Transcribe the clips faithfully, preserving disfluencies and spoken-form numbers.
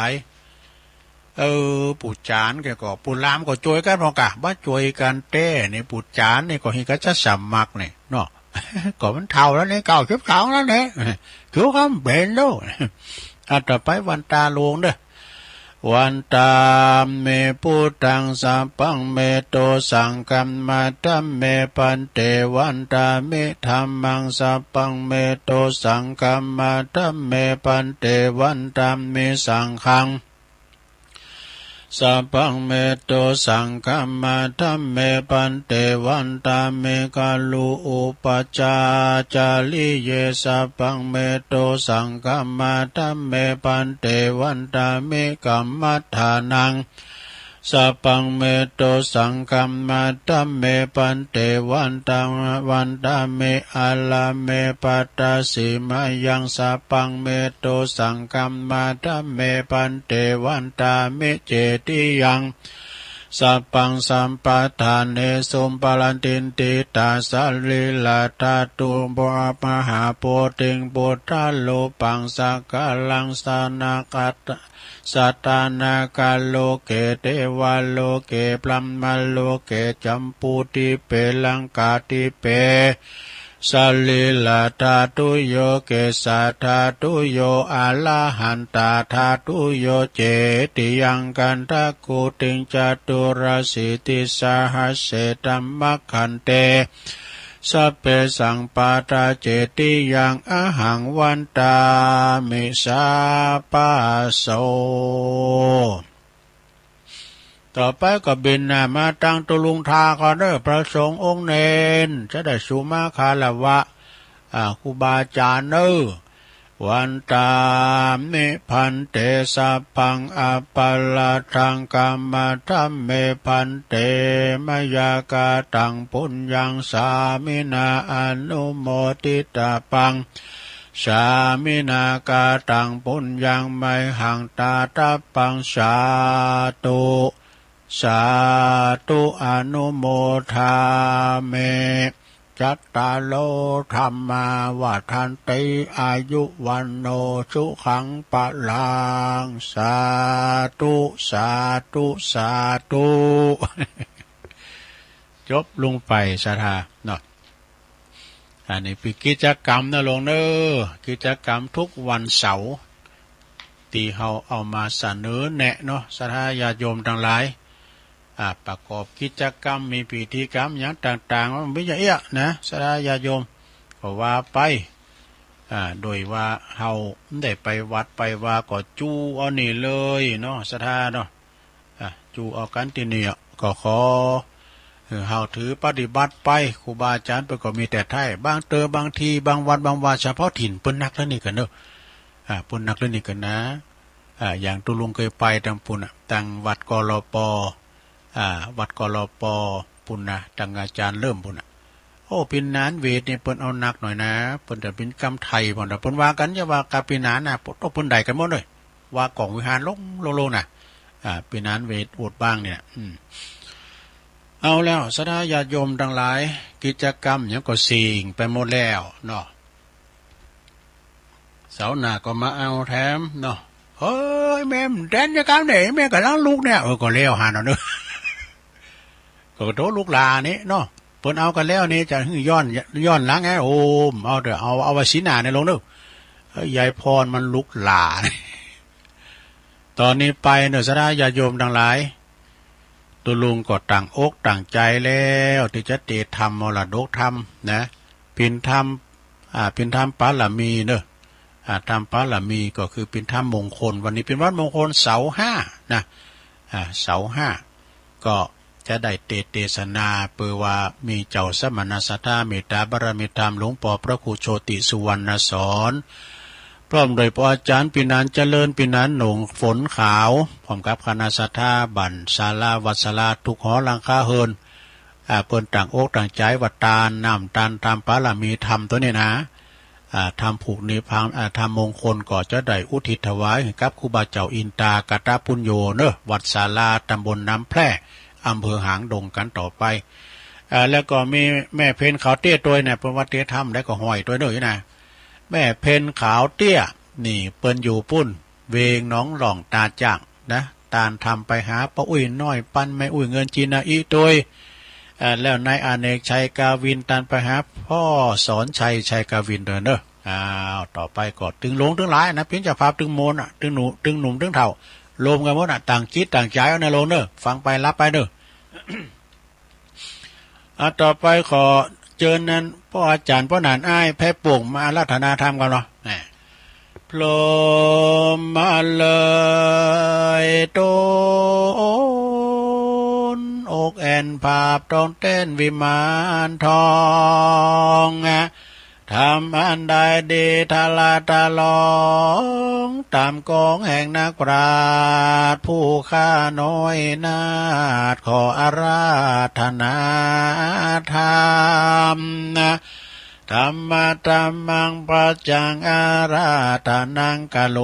าย เออ ปู่จ๋านแกก็ ปู่ลามก็จ่วยกั๋นพร้อมกะ บ่จ่วยกั๋นแต๊นี่ ปู่จ๋านนี่ก็เฮงกะจะสมัครนี่เนาะ ก็มันเฒ่าแล้วนี่ เก้าสิบสองแล้วนี่ คือความเป๋นลูก อ่ะ ต่อไปวันตาหลวงเด้อ วันตามิ พุทธัง สัพพัง เมโต สังฆัม มัทธัมเม พันเต วันตามิ ธัมมัง สัพพัง เมโต สังฆัม มัทธัมเม พันเต วันตามิ สังฆัง สัพพัง เมโต สังฆัม มัทธัมเม พันเต วันตามิ คารุ อุปัชฌาจาริเย สัพพัง เมโต สังฆัม มัทธัมเม พันเต วันตามิ กัมมัฏฐานัง สัพพัง เมโต สังฆัม มัทธัมเม พันเต วันตา วันตามิ อาราเม ปัตตาสิมายัง สัพพัง เมโต สังฆัม มัทธัมเม พันเต วันตามิ เจติยัง สัพพัง สัมปทาเนสุ ปะระตินติตา สะรีระธาตุ มหาโพธิง พุทธารูปัง สักการัง สานาคัต สะตานาคา โลเก เทวา โลเก พรหมา โลเก จัมปูทิเป ลังคาทิเป สะรีระธาตุโย เกสาธาตุโย อะระหันตาธาตุโย เจติยัง คันธะกูติง จตุรสีติสหัสเส ธัมมะคันเต สัพเพสังปาทา เจติยัง อะหัง วันตามิ สัพพะโส ต่อไปก็บิณฑบาตมาตังตุลุงทาก่อนเน่อ พระสงฆ์องค์เณร จะได้สุมาคารวะ อ่า ครูบาอาจารย์เน่อ วันตามิ ภันเต สัพพัง อะปะราธัง ขะมะทะเม ภันเต มะยะกะตัง ปุญญัง สามินา อะนุโมทิตาปัง สามินา กะตัง ปุญญัง มะหัง ทาตาปัง สาธุ สาธุ อะนุโมทามิ จัตตาโร ธัมมา วัฑฒันติ อายุ วัณโณ สุขัง พะลัง สาธุ สาธุ สาธุ จบลงไป ศรัทธาเนาะ อันนี้เป๋นกิจกรรมเน่อลุงเน่อ กิจกรรมทุกวันเสาร์ ตี้เฮาเอามาเสนอแนะเนาะ ศรัทธาญาติโยมตังหลาย อ่า ประกอบกิจกรรม มีพิธีกรรมหยังต่างๆ มันมีหยังเอี้ยนะ ศรัทธาญาติโยม ก็ว่าไป อ่า โดยว่าเฮาได้ไปวัดไปวาก็จูเอานี่เลยเนาะ ศรัทธาเนาะ อ่ะ จูเอากั๋นตี้นี่อะ ก็ขอหื้อเฮาถือปฏิบัติไป ครูบาอาจารย์เปิ้นก็มีแต่ไถ่ บางเติมบางที บางวัดบางวา เฉพาะถิ่นเปิ้นนักเรื่องนี้กั๋นเนาะ อ่า เปิ้นนักเรื่องนี้กั๋นนะ อ่า อย่างตุ๊ลุงเคยไปตางปุ้นน่ะ ตางวัด กลป. อ่า วัด กลป. ปุ้นนะ ตางอาจารย์เริ่มปุ้นน่ะ โอ้ ปี๋นานเวทนี่เปิ้นเอานักหน่อยนะ เปิ้นจะเป๋นกำไทยพ่องนะ เปิ้นว่ากั๋น อย่าว่าก้าปี๋นานนะ โต๊ะเปิ้นได้กั๋นหมดเลย ว่าก๋องวิหารโล่งๆ นะ อ่า ปี๋นานเวทโอดบ้างเนี่ย อืม เอาแล้ว ศรัทธาญาติโยมตังหลาย กิจกรรมหยังก็เสี้ยงไปหมดแล้วเนาะ เสาร์หน้าก็มาเอาแถมเนาะ เฮ้ย แม่มันแดนจะกำไหน แม่ก๋ำลังลุกเนี่ย เออ ก็แล้วหันเอาเนาะ ก็โทษลูกหลานนี่เนาะ เปิ้นเอากั๋นแล้วนี่ จะหื้อย้อน ย้อนหลังไง โอ้ม เอาเถอะ เอา เอาไว้สีหน้าในลงเนาะ เฮ้ย ยายพรมันลุกหลาน ตอนนี้ไปเนาะ ศรัทธาญาติโยมตังหลาย ตุ๊ลุงก็ตั้งอกตั้งใจ๋แล้ว ตี้จะเตรียมธรรมมรดกธรรมนะ เป๋นธรรม อ่า เป๋นธรรมบารมีเนาะ อ่า ธรรมบารมีก็คือเป๋นธรรมมงคล วันนี้เป๋นวันมงคลเสาร์ห้านะ อ่า เสาร์ห้า ก็จะได้เตรียมเตสนา เปื้อว่ามีเจ้าสมณะศรัทธา เมตตาบารมีธรรม หลวงป้อพระครูโชติสุวรรณสอน พร้อมโดยป้ออาจารย์ปี๋นานเจริญ ปี๋นานหนงฝนขาว พร้อมกับคณะศรัทธาบ้านศาลาวัดศาลา ทุกหอหลังคาเฮือน อ่า เปิ้นตั้งอกตั้งใจ๋ว่าตานน้ำตานธรรมบารมีธรรมโตนี้นะ อ่า ธรรมผูกนิพพาน อ่า ธรรมมงคลก็จะได้อุทิศถวายหื้อกับครูบาเจ้าอินตากตปุญโญเนาะ วัดศาลา ตำบลน้ำแพร่ อำเภอหางดงกันต่อไป อ่า แล้วก็มีแม่เพ็ญขาวเตี้ยตวยเนี่ย เปิ้นว่าเตี้ยธรรมแล้วก็ห้อยตวยเนาะนี่นะ แม่เพ็ญขาวเตี้ย นี่เปิ้นอยู่ปุ้น เวงหนองหล่องตาจ้างนะ ตานทำไปหาป้าอุ้ยน้อยปันแม่อุ้ยเงินจีนาอีตุย เอ่อ แล้วนายอเนกชัยกาวินตานไปหาพ่อสอนชัยชัยกาวินเด้อเนอะ อ้าว ต่อไปก็ตึงหลวงตึงหลายนะ เปียนเจ้าภาพตึงโมนอ่ะ ตึงหนุ่ม ตึงหนุ่มตึงเฒ่า รวมกันหมดอ่ะ ต่างจิตต่างใจเอาในโลงเนอะ ฟังไปรับไปเนอะ อ่ะ ต่อไปขอเจิญนั้น พ่ออาจารย์ พ่อหนานอ้าย แพร่โป่ง มาอาราธนาธรรมกันเนาะ แหม พรหมเลยตน อกแอ่นผาบทองแต้นวิมานทอง ธรรมอันใดดีทะลาทะลอง ตามกองแห่งนักปราชญ์ผู้ข้าน้อยนาถ ขออาราธนาธรรม ธรรมะธัมมังปัจจังอาราธนังกะโล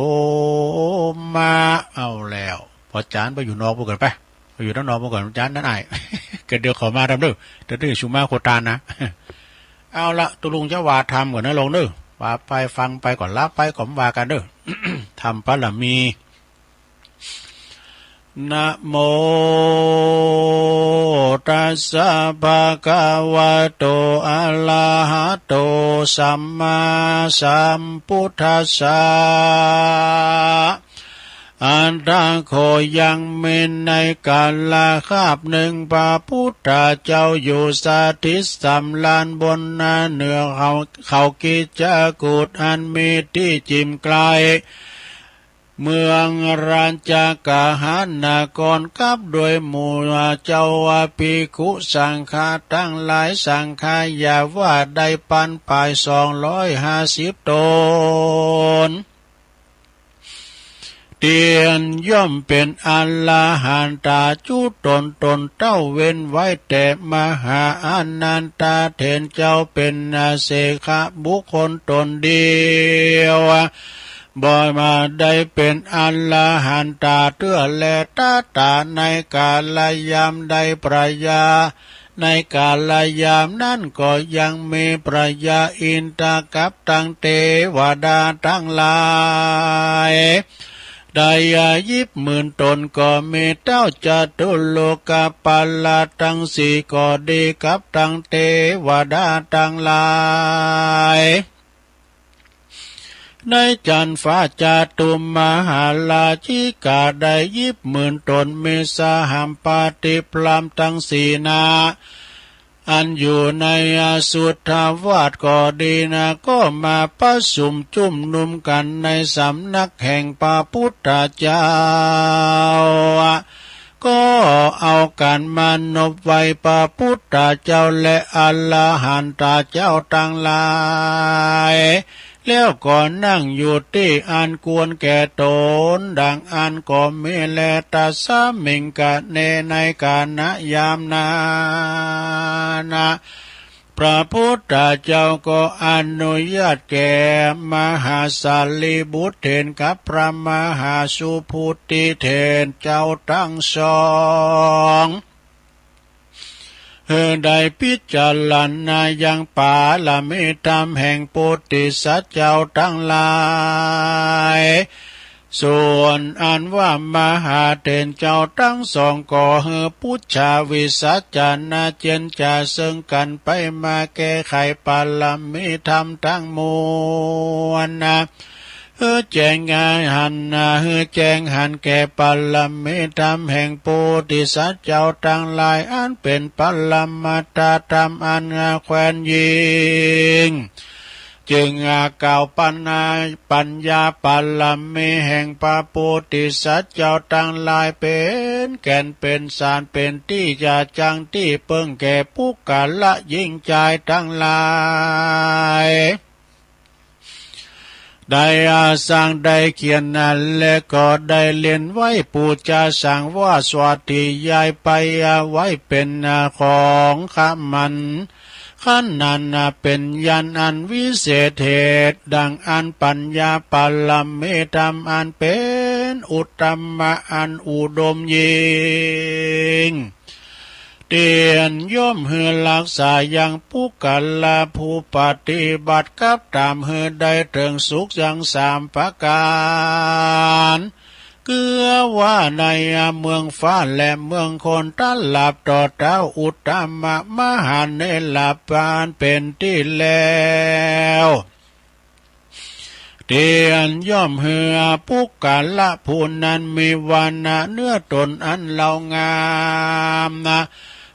มะ เอาแล้ว พอจานไปอยู่นอกพวกกันไป ไปอยู่ด้านนอกพวกกัน จานนั้นอ้าย ก็เดี๋ยวขอมาทำเด้อ แต่เดี๋ยวสุมาโคตานนะ เอาละ ตุลุงจะว่าธรรมก่อนนะลงเด้อ ว่าไปฟังไปก่อน รับไปก่อน ว่ากันเด้อ ธรรมบารมี นะโม ตัสสะ ภะคะวะโต อะระหะโต สัมมาสัมพุทธัสสะ อัตถะ ขอยังมีในกาละคาบหนึ่ง พระพุทธเจ้าอยู่สถิตสำราญบนเหนือเขา เขากิจจกูฏอันมีที่จิมไกล เมืองราชคฤหานคร กับด้วยหมู่เจ้าภิกขุสังฆะทั้งหลาย สังฆะยาว่าได้ปันปายสองร้อยห้าสิบตน เตียนย่อมเป็นอรหันตาจุตนตนเต้า เว้นไว้แต่มหาอานันทะเถรเจ้าเป็นเสขบุคคลตนเดียว บ่มาได้เป็นอรหันตาเตื้อแล ตถาในกาลยามใด พระยา ในกาลยามนั้นก็ยังมีพระยาอินทร์กับตังเตวดาตังหลาย ได้ยิบหมื่นตน ก็มีเท้าจตุโลกปาละตังสี่ก็ดี กับตังเตวดาตังหลาย ในจันทร์ฟ้าจตุมหาราชิกาได้ยิบหมื่นตน มีสหัมปติพราหมณ์ตังสี่นา อันอยู่ในอสุทธาวาสก็ดีนะ ก็มาประชุมจุมนุมกันในสำนักแห่งพระพุทธเจ้า ก็เอาการมานบไหว้พระพุทธเจ้าและอรหันตเจ้าตังหลาย แล้วก็นั่งอยู่ตี้อันควรแก่ตน ดังอั้นก็มีแล ตัสสมิงคะเณ ในขณะยามนั้น พระพุทธเจ้าก็อนุญาตแก่มหาสารีบุตรเถรกับพระมหาสุภูติเถรเจ้าตังสอง หื้อได้พิจารณายังปารมีธรรมแห่งโพธิสัตว์เจ้าตังหลาย ส่วนอันว่ามหาเถรเจ้าตังสองก็หื้อปุจฉาวิสัชนาเจนจาซึ่งกันไปมาแก้ไขปารมีธรรมทั้งมวลนะ หื้อแจ้งหันนา หื้อแจ้งหันแก่ปารมีธรรมแห่งโพธิสัตว์เจ้าตังหลาย อันเป็นปรมัตถธรรมอันแควนยิ่ง จึงกล่าวปัญญา ปัญญาปารมีแห่งพระโพธิสัตว์เจ้าตังหลาย เป็นแก่นเป็นสารเป็นตี้จะจั้งตี้เปิ้งแก่ปุคคละหญิงจายตังหลาย ได้อาสร้างได้เขียนนั้นและก็ได้เรียนไว้ปูจาสังวาสวัตถิยายไปไว้เป็นของขมัน ขันนั้นเป็นญาณอันวิเศษเหตุ ดังอั้นปัญญาปารมีธรรมอันเป็นอุตตมะอันอุดมยิ่ง เตียนย่อมหื้อฮักษายังปุคคละผู้ปฏิบัติกับต๋ามหื้อได้เถิงสุขยังสามประก๋าน เกื้อว่าในเมืองฟ้าและเมืองคน ตลอดต่อเท้าอุตตมมหาเนรปานเป๋นตี้แล้ว เตียนย่อมหื้อปุคคละผู้นั้นมีวรรณะเนื้อต๋นอันเลาะงามนะ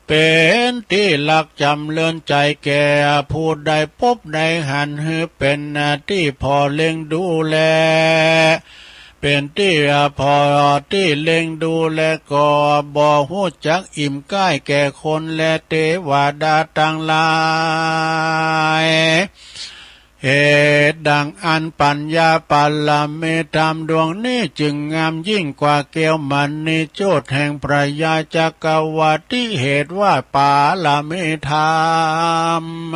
เป๋นตี้ฮักจ๋ำเริญใจ๋แก่ผู้ได้ปบได้หัน หื้อเป๋นตี้ผ่อเลี้ยงดูแล เป๋นตี้ผ่อตี้เลี้ยงดูแล ก็บ่ฮู้จักอิ่มใก้แก่คนและเตวดาตังหลาย เหตุดังอั้น ปัญญาปารมีธรรมดวงนี้จึงงามยิ่งกว่าแก้วมณีโจทย์แห่งพญาจักรวรรดิเหตุว่าปารมีธรรม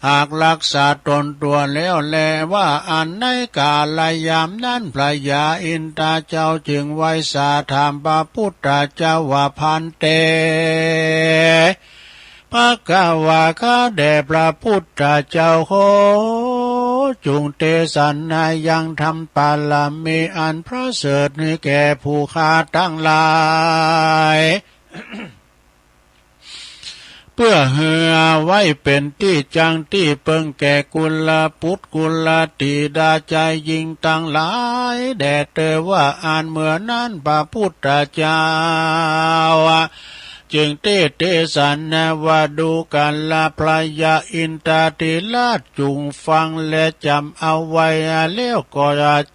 หากฮักษาต๋นตั๋วแล้วแลว่าอั้น ในกาลยามนั้นพญาอินทร์เจ้าจึงไหว้สาถามพระพุทธเจ้าว่า ภันเต ภควา ข้าแด่พระพุทธเจ้า ขอจุ่งเตสนายังธรรมปารมีอันประเสริฐนี้แก่ผู้ข้าตังหลาย เปื้อหื้อไว้เป๋นตี้จั้งตี้เปิงแก่กุลบุตรกุลธิดาจายญิงตังหลายแด่เตอว่าอั้น เมื่อนั้นพระพุทธเจ้า จึงเตสนาว่า ดูกราพญาอินทธิราช จุ่งฟังและจ๋ำเอาไว้ แล้วก็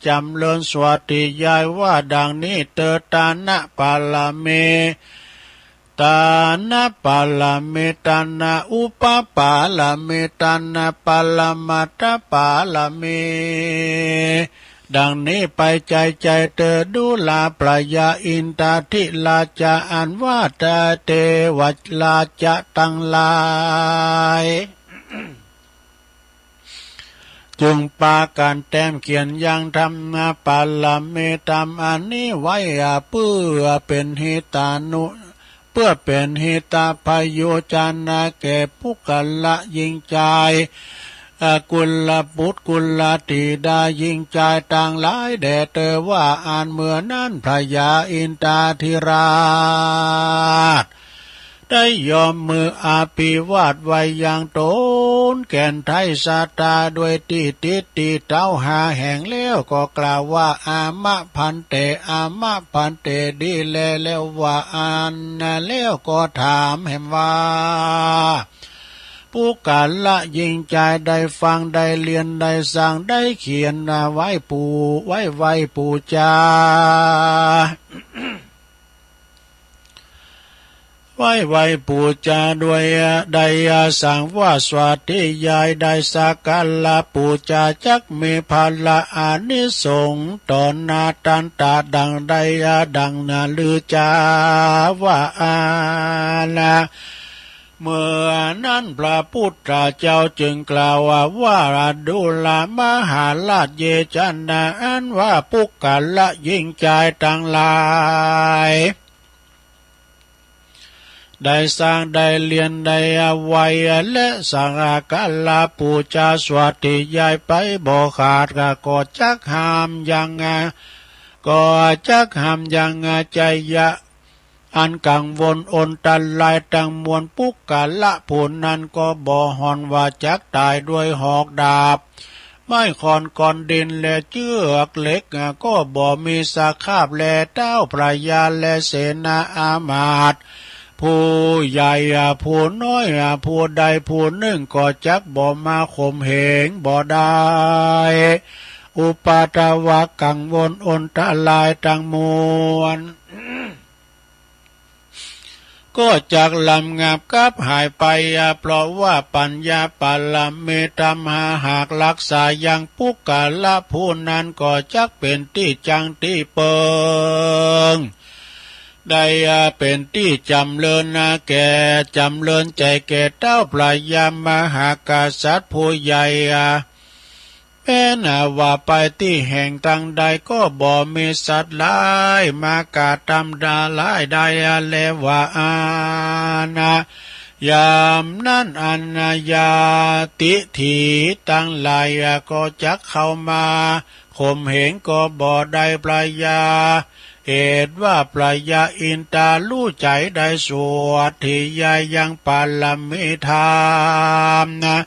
จ๋ำเริญสวาธยายว่าดังนี้เตอ ทานปารมี ทานปารมี ทานอุปปารมี ทานปรมัตถปารมี ดังนี้ไป ใจ๋ใจ๋เตอ ดูราพญาอินทธิราชา อันว่าเตวราชาตังหลาย จุ่งปากั๋นแต้มเขียนยังธรรมปารมีธรรมอันนี้ไว้ เปื้อเป๋นหิตานุ เปื้อเป๋นหิตาพโยชนะแก่ปุคคละญิงจาย กุลบุตรกุลธิดาญิงจายตังหลายแด่เตอว่าอั้น เมื่อนั้นพญาอินทธิราช ได้ยอมมืออภิวาทไว้ยังต๋นแก่นไท้สัตตาด้วยตี้ติดตี้เต๊าห้าแห่งแล้วก็กล่าวว่า อามะภันเต อามะภันเต ดีแลแล้วว่าอั้น แล้วก็ถามแหมว่า ปุคคละญิงจายได้ฟังได้เรียนได้สร้างได้เขียนไว้ปู ไว้ไหว้ปู๋จา ไหว้ไหว้ปู๋จาด้วยได้สร้างว่าสวาธยายได้สักการะปู๋จาจักมีผละอานิสงส์ต่อหน้าตันตาดังใดดังนั้นหรือจาว่าอั้น เมื่อนั้นพระพุทธเจ้าจึงกล่าวว่า ว่าดูราหมหาราช เยชนะอันว่าปุคคละญิงจายตังหลาย ได้สร้างได้เรียนได้ไหว้และสักการะปู๋จาสวาธยายไปบ่ขาด ก็จักห้ามยัง ก็จักห้ามยังใจ๋ อันกังวลอนตรายตังมวล ปุคคละผู้นั้นก็บ่หวั่นว่าจักต๋ายด้วยหอกดาบ ไม้ค้อนก้อนดินและเจื้อกเหล็ก ก็บ่มีสคราพและเท้าพญาและเสนาอามาตย์ ผู้ใหญ่ผู้น้อยผู้ใดผู้หนึ่งก็จักบ่มาข่มเหงบ่ได้ อุปัทวะกังวลอนตรายตังมวล ก็จักระงับกับหายไป เพราะว่าปัญญาปารมีธรรมหากฮักษายังปุคคละผู้นั้นก็จักเป๋นตี้จั้งตี้เปิง ได้เป๋นตี้จ๋ำเริญแก่จ๋ำเริญใจ๋แก่เท้าพญามหากษัตริย์ผู้ใหญ่ แม้นว่าไปตี้แห่งตังใดก็บ่มีสัตว์ร้ายมากระทำอันตรายได้แลว่าอั้น นะ ยามนั้นอันญาติฏฐิตังหลายก็จักเข้ามาข่มเหงก็บ่ได้ พระยา เหตุว่าพระยาอินทารู้ใจ๋ได้สวดทิยายยังปารมีธรรมนะ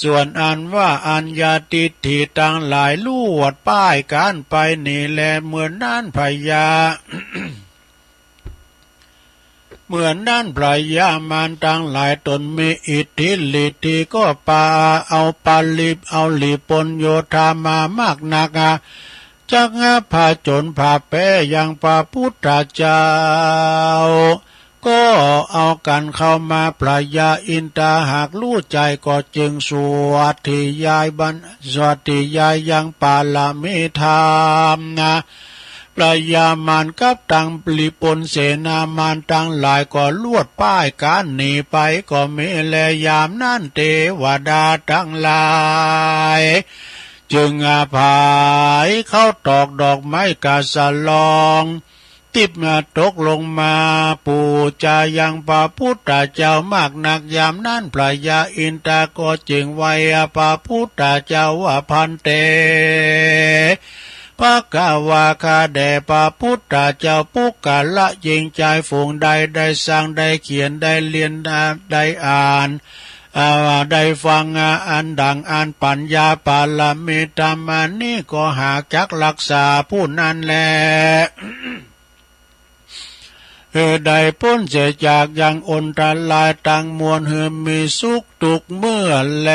ส่วนอันว่าอัญญาทิฏฐิตังหลายลวดป้ายก๋านไปนี้แล เมื่อนั้นพระยา เมื่อนั้นพระยามารตังหลายตนมีอิทธิฤทธิก็ปาเอาปาลิบเอาหลีปนโยธามามากนัก จักผจญผาแพ้ยังพระพุทธเจ้า ก็เอากั๋นเข้ามา พระยาอินทาหากรู้ใจ๋ก็จึงสวดทิยายบัน สวดทิยายยังปารมีธรรมนะ พระยามารกับตังหลีปนเสนามารตังหลายก็ลวดป้ายก๋านหนีไปก็มีแล ยามนั้นเตวดาตังหลาย จึงอาผายเข้าตอกดอกไม้กาสะลอง ติ๊บตกลงมาปู๋จายังพระพุทธเจ้ามากนัก ยามนั้นพระยาอินทาก็จึงไหว้พระพุทธเจ้าว่า ภันเต ภะคะวา ข้าแด่พระพุทธเจ้า ปุคคละหญิงจายฝูงใดได้สร้างได้เขียนได้เรียนได้อ่าน อ่า ได้ฟัง อ่า อันดังอันปัญญาปารมีธรรมอันนี้ก็หากจักรักษาผู้นั้นแล หื้อได้ป๊นเสียจากยังอันตรายตังมวล หื้อมีสุขทุกเมื่อแล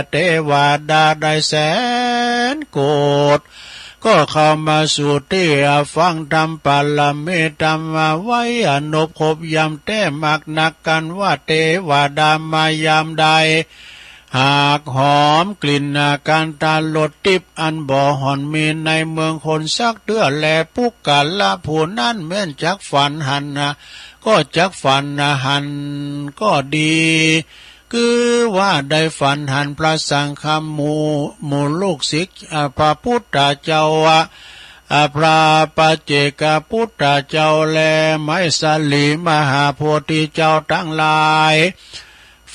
เตวดาได้แสนโกฏ ก็เข้ามาสู่ตี้ฟังธรรมปารมีธรรมมาไว้อนบครบยำแท้มากนักกั๋นว่า เตวดามายามใด หากหอมกลิ่นอาการตาลดติ๊บอันบ่ห่อนมีในเมืองคนสักเตื้อแล ปุคคละผู้นั้นแม้นจักฝันหันนะ ก็จักฝันหันก็ดี คือว่าได้ฝันหันพระสังฆามู หมู่ลูกศิษย์ อ่า พระพุทธเจ้า อ่า อ่า พระปัจเจกพุทธเจ้า และไมสาลีมหาโพธิเจ้าตังหลาย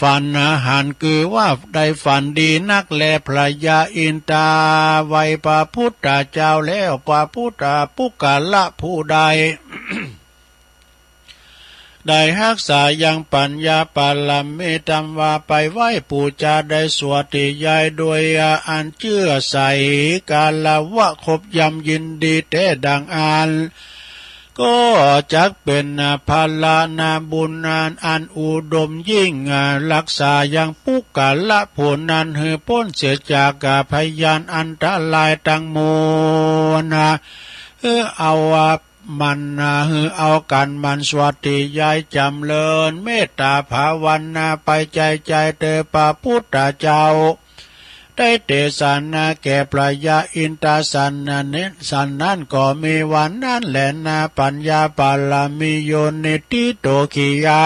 ฝันหันคือว่าได้ฝันดีนักแล พระยาอินทาไหว้พระพุทธเจ้าแล้ว พระพุทธ ปุคคละผู้ใด ได้ฮักษายังปัญญาปารมีธรรมว่าไปไหว้ปู๋จาได้สวดทิยายโดยอันเจื้อใส กาละวะครบยำยินดีแท้ดังอัน ก็จักเป๋นพลานาบุญอันอันอุดมยิ่ง รักษายังปุคคละผู้นั้นหื้อป๊นเสียจากพยานอันตรายตังมวล หื้อเอา หมั่น หื้อเอากั๋นหมั่นสวดทิยายจ๋ำเริญเมตตาภาวนาไปใจ๋ใจ๋เต๊อะ พระพุทธเจ้า ได้เตสนาแก่พระยาอินทาสันนั้น สันนั้นก็มีวันนั้นแลนา ปัญญาปารมีโยนิทธิโตขิยา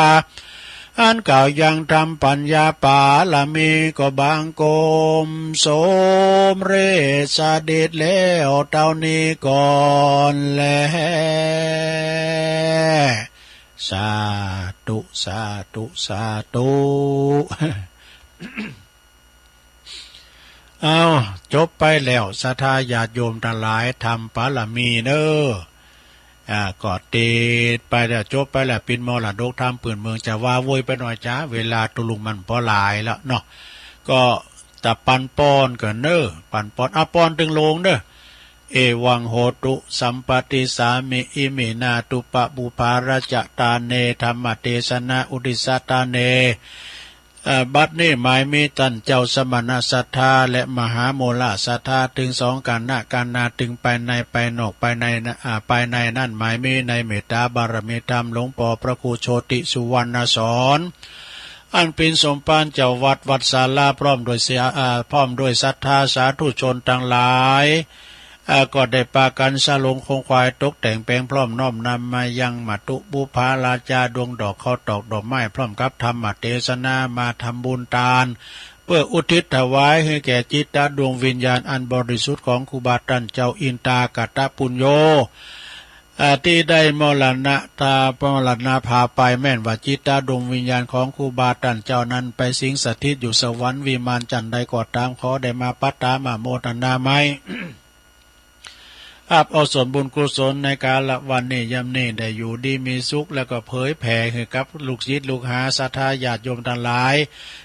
อันกล่าวยังธรรมปัญญาปารมีก็บังคมสมเร็จเสด็จแล้วเต้านี้ก่อนแล สาธุ สาธุ สาธุ เอา จบไปแล้ว ศรัทธาญาติโยมตังหลาย ธรรมปารมีเนอ อ่า ก็ติดไปแล้ว จบไปแล้ว เป๋นมรดกธรรมปื้นเมือง จะว่าโวยไปหน่อยจ้า เวลาตุลุงมันบ่หลายแล้วเนาะ ก็จะปันปอนกั๋นเนอ ปันปอน อ่ะ ปอนตึงโลงเนอ เอวังโหตุสัมปติสสามิ อิมินาตุปะปุพพาราชตาเน ธัมมเตสนาอุตติสสะตาเน เอ่อ บัดนี้หมายมีต้านเจ้าสมณศรัทธาและมหาโมลศรัทธา ตึงสองคณะ คณะตึงภายในภายนอก ภายในนะ อ่า ภายในนั้นหมายมีในเมตตาบารมีธรรมหลวงป้อพระครูโชติสุวรรณสอน อันเป๋นสมภารเจ้าวัดวัดศาลา พร้อมด้วยเสีย อ่า พร้อมด้วยศรัทธาสาธุชนตังหลาย อ่า ก็ได้ปากั๋นสลงคงขวายตกแต่งแปลงพร้อมน้อมนำมายังมัตตุปุพพาราชาดวงดอกข้าวตอกดอกไม้ พร้อมกับธรรมเตสนามาทำบุญตาน เพื่ออุทิศถวายหื้อแก่จิตตะดวงวิญญาณอันบริสุทธิ์ของครูบาต้านเจ้าอินทากตปุญโญ อา ตี้ได้มรณะ ตา มรณภาพไป แม่นว่าจิตดวงวิญญาณของครูบาต้านเจ้านั้นไปสิงสถิตอยู่สวรรค์วิมานจั่นใดก็ตาม ขอได้มาปัตตามโมทนาไม้ อับเอาส่วนบุญกุศลในกาละวันนี้ยามนี้ได้อยู่ดีมีสุข แล้วก็เผยแผ่ให้กับลูกศิษย์ลูกหาศรัทธาญาติโยมทั้งหลาย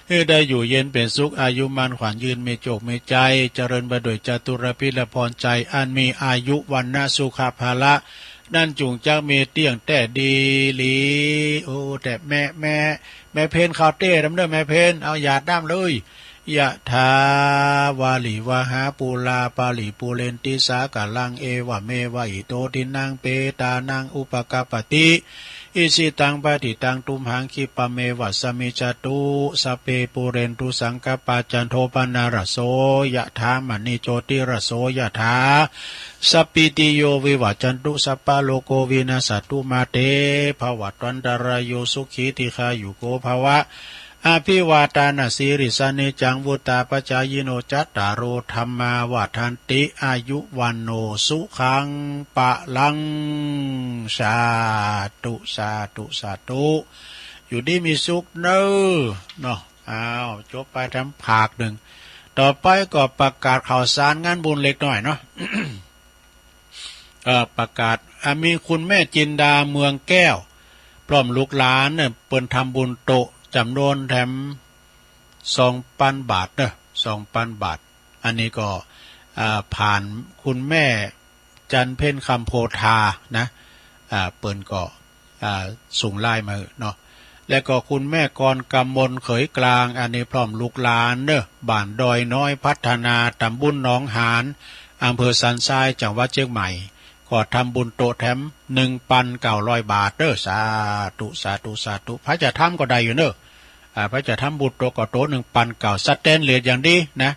ให้ได้อยู่เย็นเป็นสุข อายุมั่นขวัญยืน มีโชคมีชัย เจริญไปด้วยจตุรพิธพรชัย อันมีอายุวรรณะสุขะพละ นั้นจุ่งจักมีเตี้ยงแต๊ดีหลี โอ้ แต่แม่ แม่ แม่เพ็ญเขาเต้นำเด้อ แม่เพ็ญ เอาหยาดน้ำเลย ยะถาวาริวหาปูราปาริปูเรนติสากะลัง เอวะเมวะอิโตทินนังเปตานังอุปะกัปปะติ อิชิตังปะฏิตังตุมหัง คิปะเมวะสะมิจฉาตุ สัพเพปูเรนตุสังกัปปา จันโทปะนะระโส ยะถามะณิโชติระโส ยะถา สัพพิติโยวิวัชชันตุ สัพพะโรโควินัสสะตุ มาเตภวัตวันตะราโย สุขีทีฆายุโกภะวะ อะภิวาทานะสีลิสสะ นิจจังวุตตาปะจายิโน จัตตาโรธัมมาวัฑฒันติ อายุวัณโณสุขังพะลัง สาธุ สาธุ สาธุ อยู่ดีมีสุขเน้อ เนาะ อ้าว จบไปทางภาคหนึ่ง ต่อไปก็ประกาศข่าวสารงานบุญเล็กน้อยเนาะ เอ่อ ประกาศ อ่ะ มีคุณแม่จินดาเมืองแก้ว พร้อมลูกหลานเนี่ย เปิ้นทำบุญโต๊ะจำนวนแถมสองปันบาทเนอะ สองปันบาท อันนี้ก็ อ่า ผ่านคุณแม่จันเพ็ญคำโพธานะ อ่า เปิ้นก็ อ่า ส่งไลน์มาเนาะ และก็คุณแม่กรกมลเขยกลาง อันนี้พร้อมลูกหลานเนอะ บ้านดอยน้อยพัฒนา ตำบลหนองหาน อำเภอสันทราย จังหวัดเชียงใหม่ ก็ทำบุญโต๊ะแถมหนึ่งปันเก้าร้อยบาทเด้อ สาธุ สาธุ สาธุ ไผจะทำก็ได้อยู่เนอะ อ่า ไผจะทำบุญโต๊ะก็โต๊ะหนึ่งปันเก้า สแตนเลสอย่างดีนะ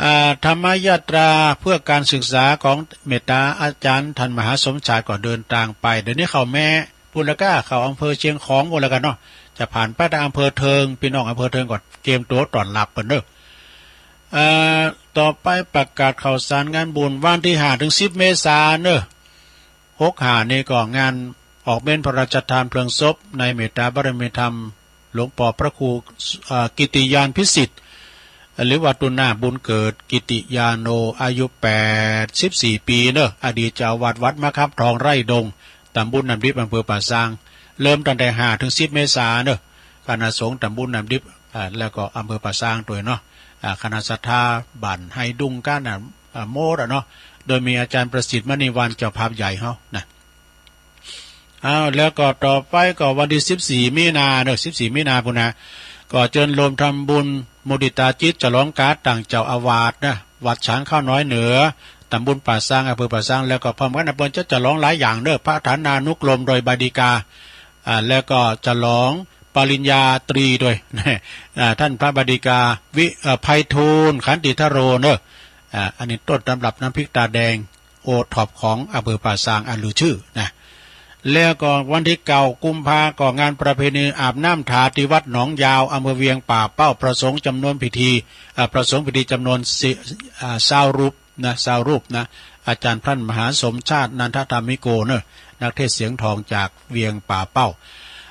อ่า ธรรมยาตราเพื่อการศึกษาของเมตตาอาจารย์ท่านมหาสมชายก็เดินทางไป เดี๋ยวนี้เข้าแม่ พู้นแล้วก็เข้าอำเภอเชียงของพู้นแล้วกันเนาะ จะผ่านไปทางอำเภอเทิง พี่น้องอำเภอเทิงก็เตรียมตัวต้อนรับเปิ้นเด้อ เอ่อ ต่อไปประกาศข่าวสารงานบุญวันที่ห้าถึงสิบเมษาเนอะ หกห้านี่ก็งานออกเม้นพระราชทานเพลิงศพในเมตตาบารมีธรรม หลวงปอพระครู เอ่อ กิติญาณพิสิทธิ์ หรือว่าตุนาบุญเกิด กิติญาโณ อายุแปดสิบสี่ปีเนอะ อดีตเจ้าอาวาสวัดมะขามทองไร่ดง ตำบลน้ำดิบ อำเภอป่าซาง เริ่มตั้งแต่ห้าถึงสิบเมษาเนอะ คณะสงฆ์ตำบลน้ำดิบ อ่า แล้วก็อำเภอป่าซางตัวยเนาะ อ่า คณะศรัทธาบ้านไฮดุงกันน่ะ อ่า หมดอะเนาะ โดยมีอาจารย์ประสิทธิ์มณีวรรณเจ้าภาพใหญ่เฮานะ อ้าว แล้วก็ต่อไปก็วันที่สิบสี่มีนาเนอะ สิบสี่มีนาพู้นนะ ก็เจิญโฮมทำบุญมุติตาจิตฉลองการตั้งเจ้าอาวาสนะ วัดฉางข้าวน้อยเหนือ ตำบลป่าซาง อำเภอป่าซาง แล้วก็พร้อมกันนะ เปิ้นจะฉลองหลายอย่างเนอะ พระฐานานุกรมโดยบาดีกา อ่า แล้วก็ฉลองปริญญาตรีด้วย อ่า ท่านพระบาดีกา วิ เอ่อ ไพฑูรย์ ขันติธโรเนอะ อ่า อันนี้ต้นตำรับน้ำพริกตาแดง โอท็อปของอำเภอป่าซางอันลือชื่อนะ แล้วก็วันที่เก้ากุมภาก็งานประเพณีอาบน้ำถาที่วัดหนองยาว อำเภอเวียงป่าเป้า พระสงฆ์จำนวนพิธี อ่า พระสงฆ์พิธีจำนวนสิ อ่า ซาวรูปนะ ซาวรูปนะ อาจารย์ท่านมหาสมชาตินันทธรรมิโกเนอะ นักเทศน์เสียงทองจากเวียงป่าเป้า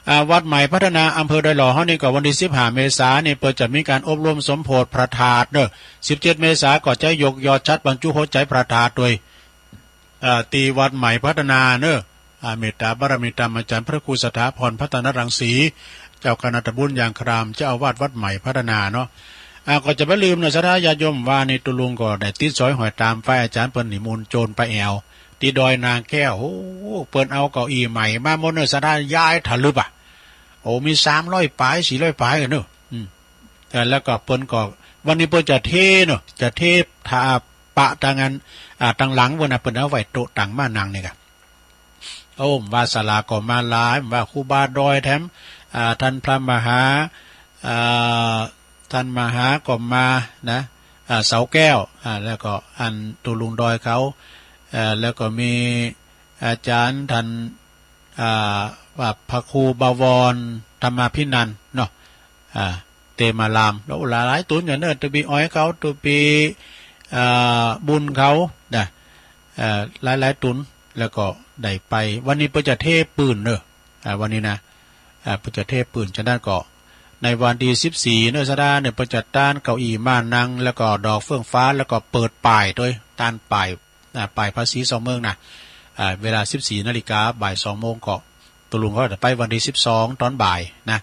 อ่า วัดใหม่พัฒนาอำเภอดอยหล่อเฮานี่ก็วันที่สิบห้าเมษานี่เปิ้นจะมีการอบรมสมโภชพระธาตุเนอะ สิบเจ็ดเมษาก็จะยกยอดฉัตรบรรจุหัวใจพระธาตุด้วย เอ่อ ที่วัดใหม่พัฒนาเนอะ อ่า เมตตาบารมีธรรมอาจารย์พระครูสถาพรพัฒนรังสี เจ้าคณะตำบลยางคราม เจ้าอาวาสวัดใหม่พัฒนาเนาะ อ่า ก็จะบ่ลืมเนอะ ศรัทธาญาติโยมว่านี่ ตุ๊ลุงก็ได้ติดสอยห้อยตามไป อาจารย์เปิ้นนิมนต์โจรไปแอ่ว ที่ดอยนางแก้ว โอ้ เปิ้นเอาเก้าอี้ใหม่มาหมดเนอะ ศรัทธาย้ายทะลึบอะ โอ้ มีสามร้อยปาย สี่ร้อยปายกันเนอะ อืม เอ่อ แล้วก็เปิ้นก็ วันนี้เปิ้นจะเทเนาะ จะเททาปะตังอัน อ่า ตังหลังเปิ้นนะ เปิ้นเอาไว้โต๊ะตังมานั่งนี่กะ โอ้ ว่าศาลาก็มาหลาย ว่าครูบาดอยแถม อ่า ท่านพระมหา อ่า ท่านมหาก็มานะ อ่า เสาแก้ว อ่า แล้วก็อันตุ๊ลุงดอยเขา เอ่อ แล้วก็มีอาจารย์ท่าน อ่า ว่าพระครูบวรธรรมาภินันท์เนาะ อ่า เตมาราม แล้วหลายๆ ตุนอย่างเนอะ ตุปีอ้อยเขา ตุปี อ่า บุญเขานะ เอ่อ หลายๆ ตุน แล้วก็ ได้ไป วันนี้เปิ้นจะเทปืนเนอะ อ่า วันนี้นะ อ่า เปิ้นจะเทปืน ฉะนั้นก็ ในวันที่สิบสี่เนอะ สะดาเนี่ย เปิ้นจะต้านเก้าอี้ม้านั่ง แล้วก็ดอกเฟื่องฟ้า แล้วก็เปิดป้ายด้วย ต้านป้าย อ่า ป้ายภาษีสองเมืองนะ อ่า เวลาสิบสี่นาฬิกา บ่ายสองโมงก็ ตกลงเขาจะไปวันที่สิบสองตอนบ่ายนะ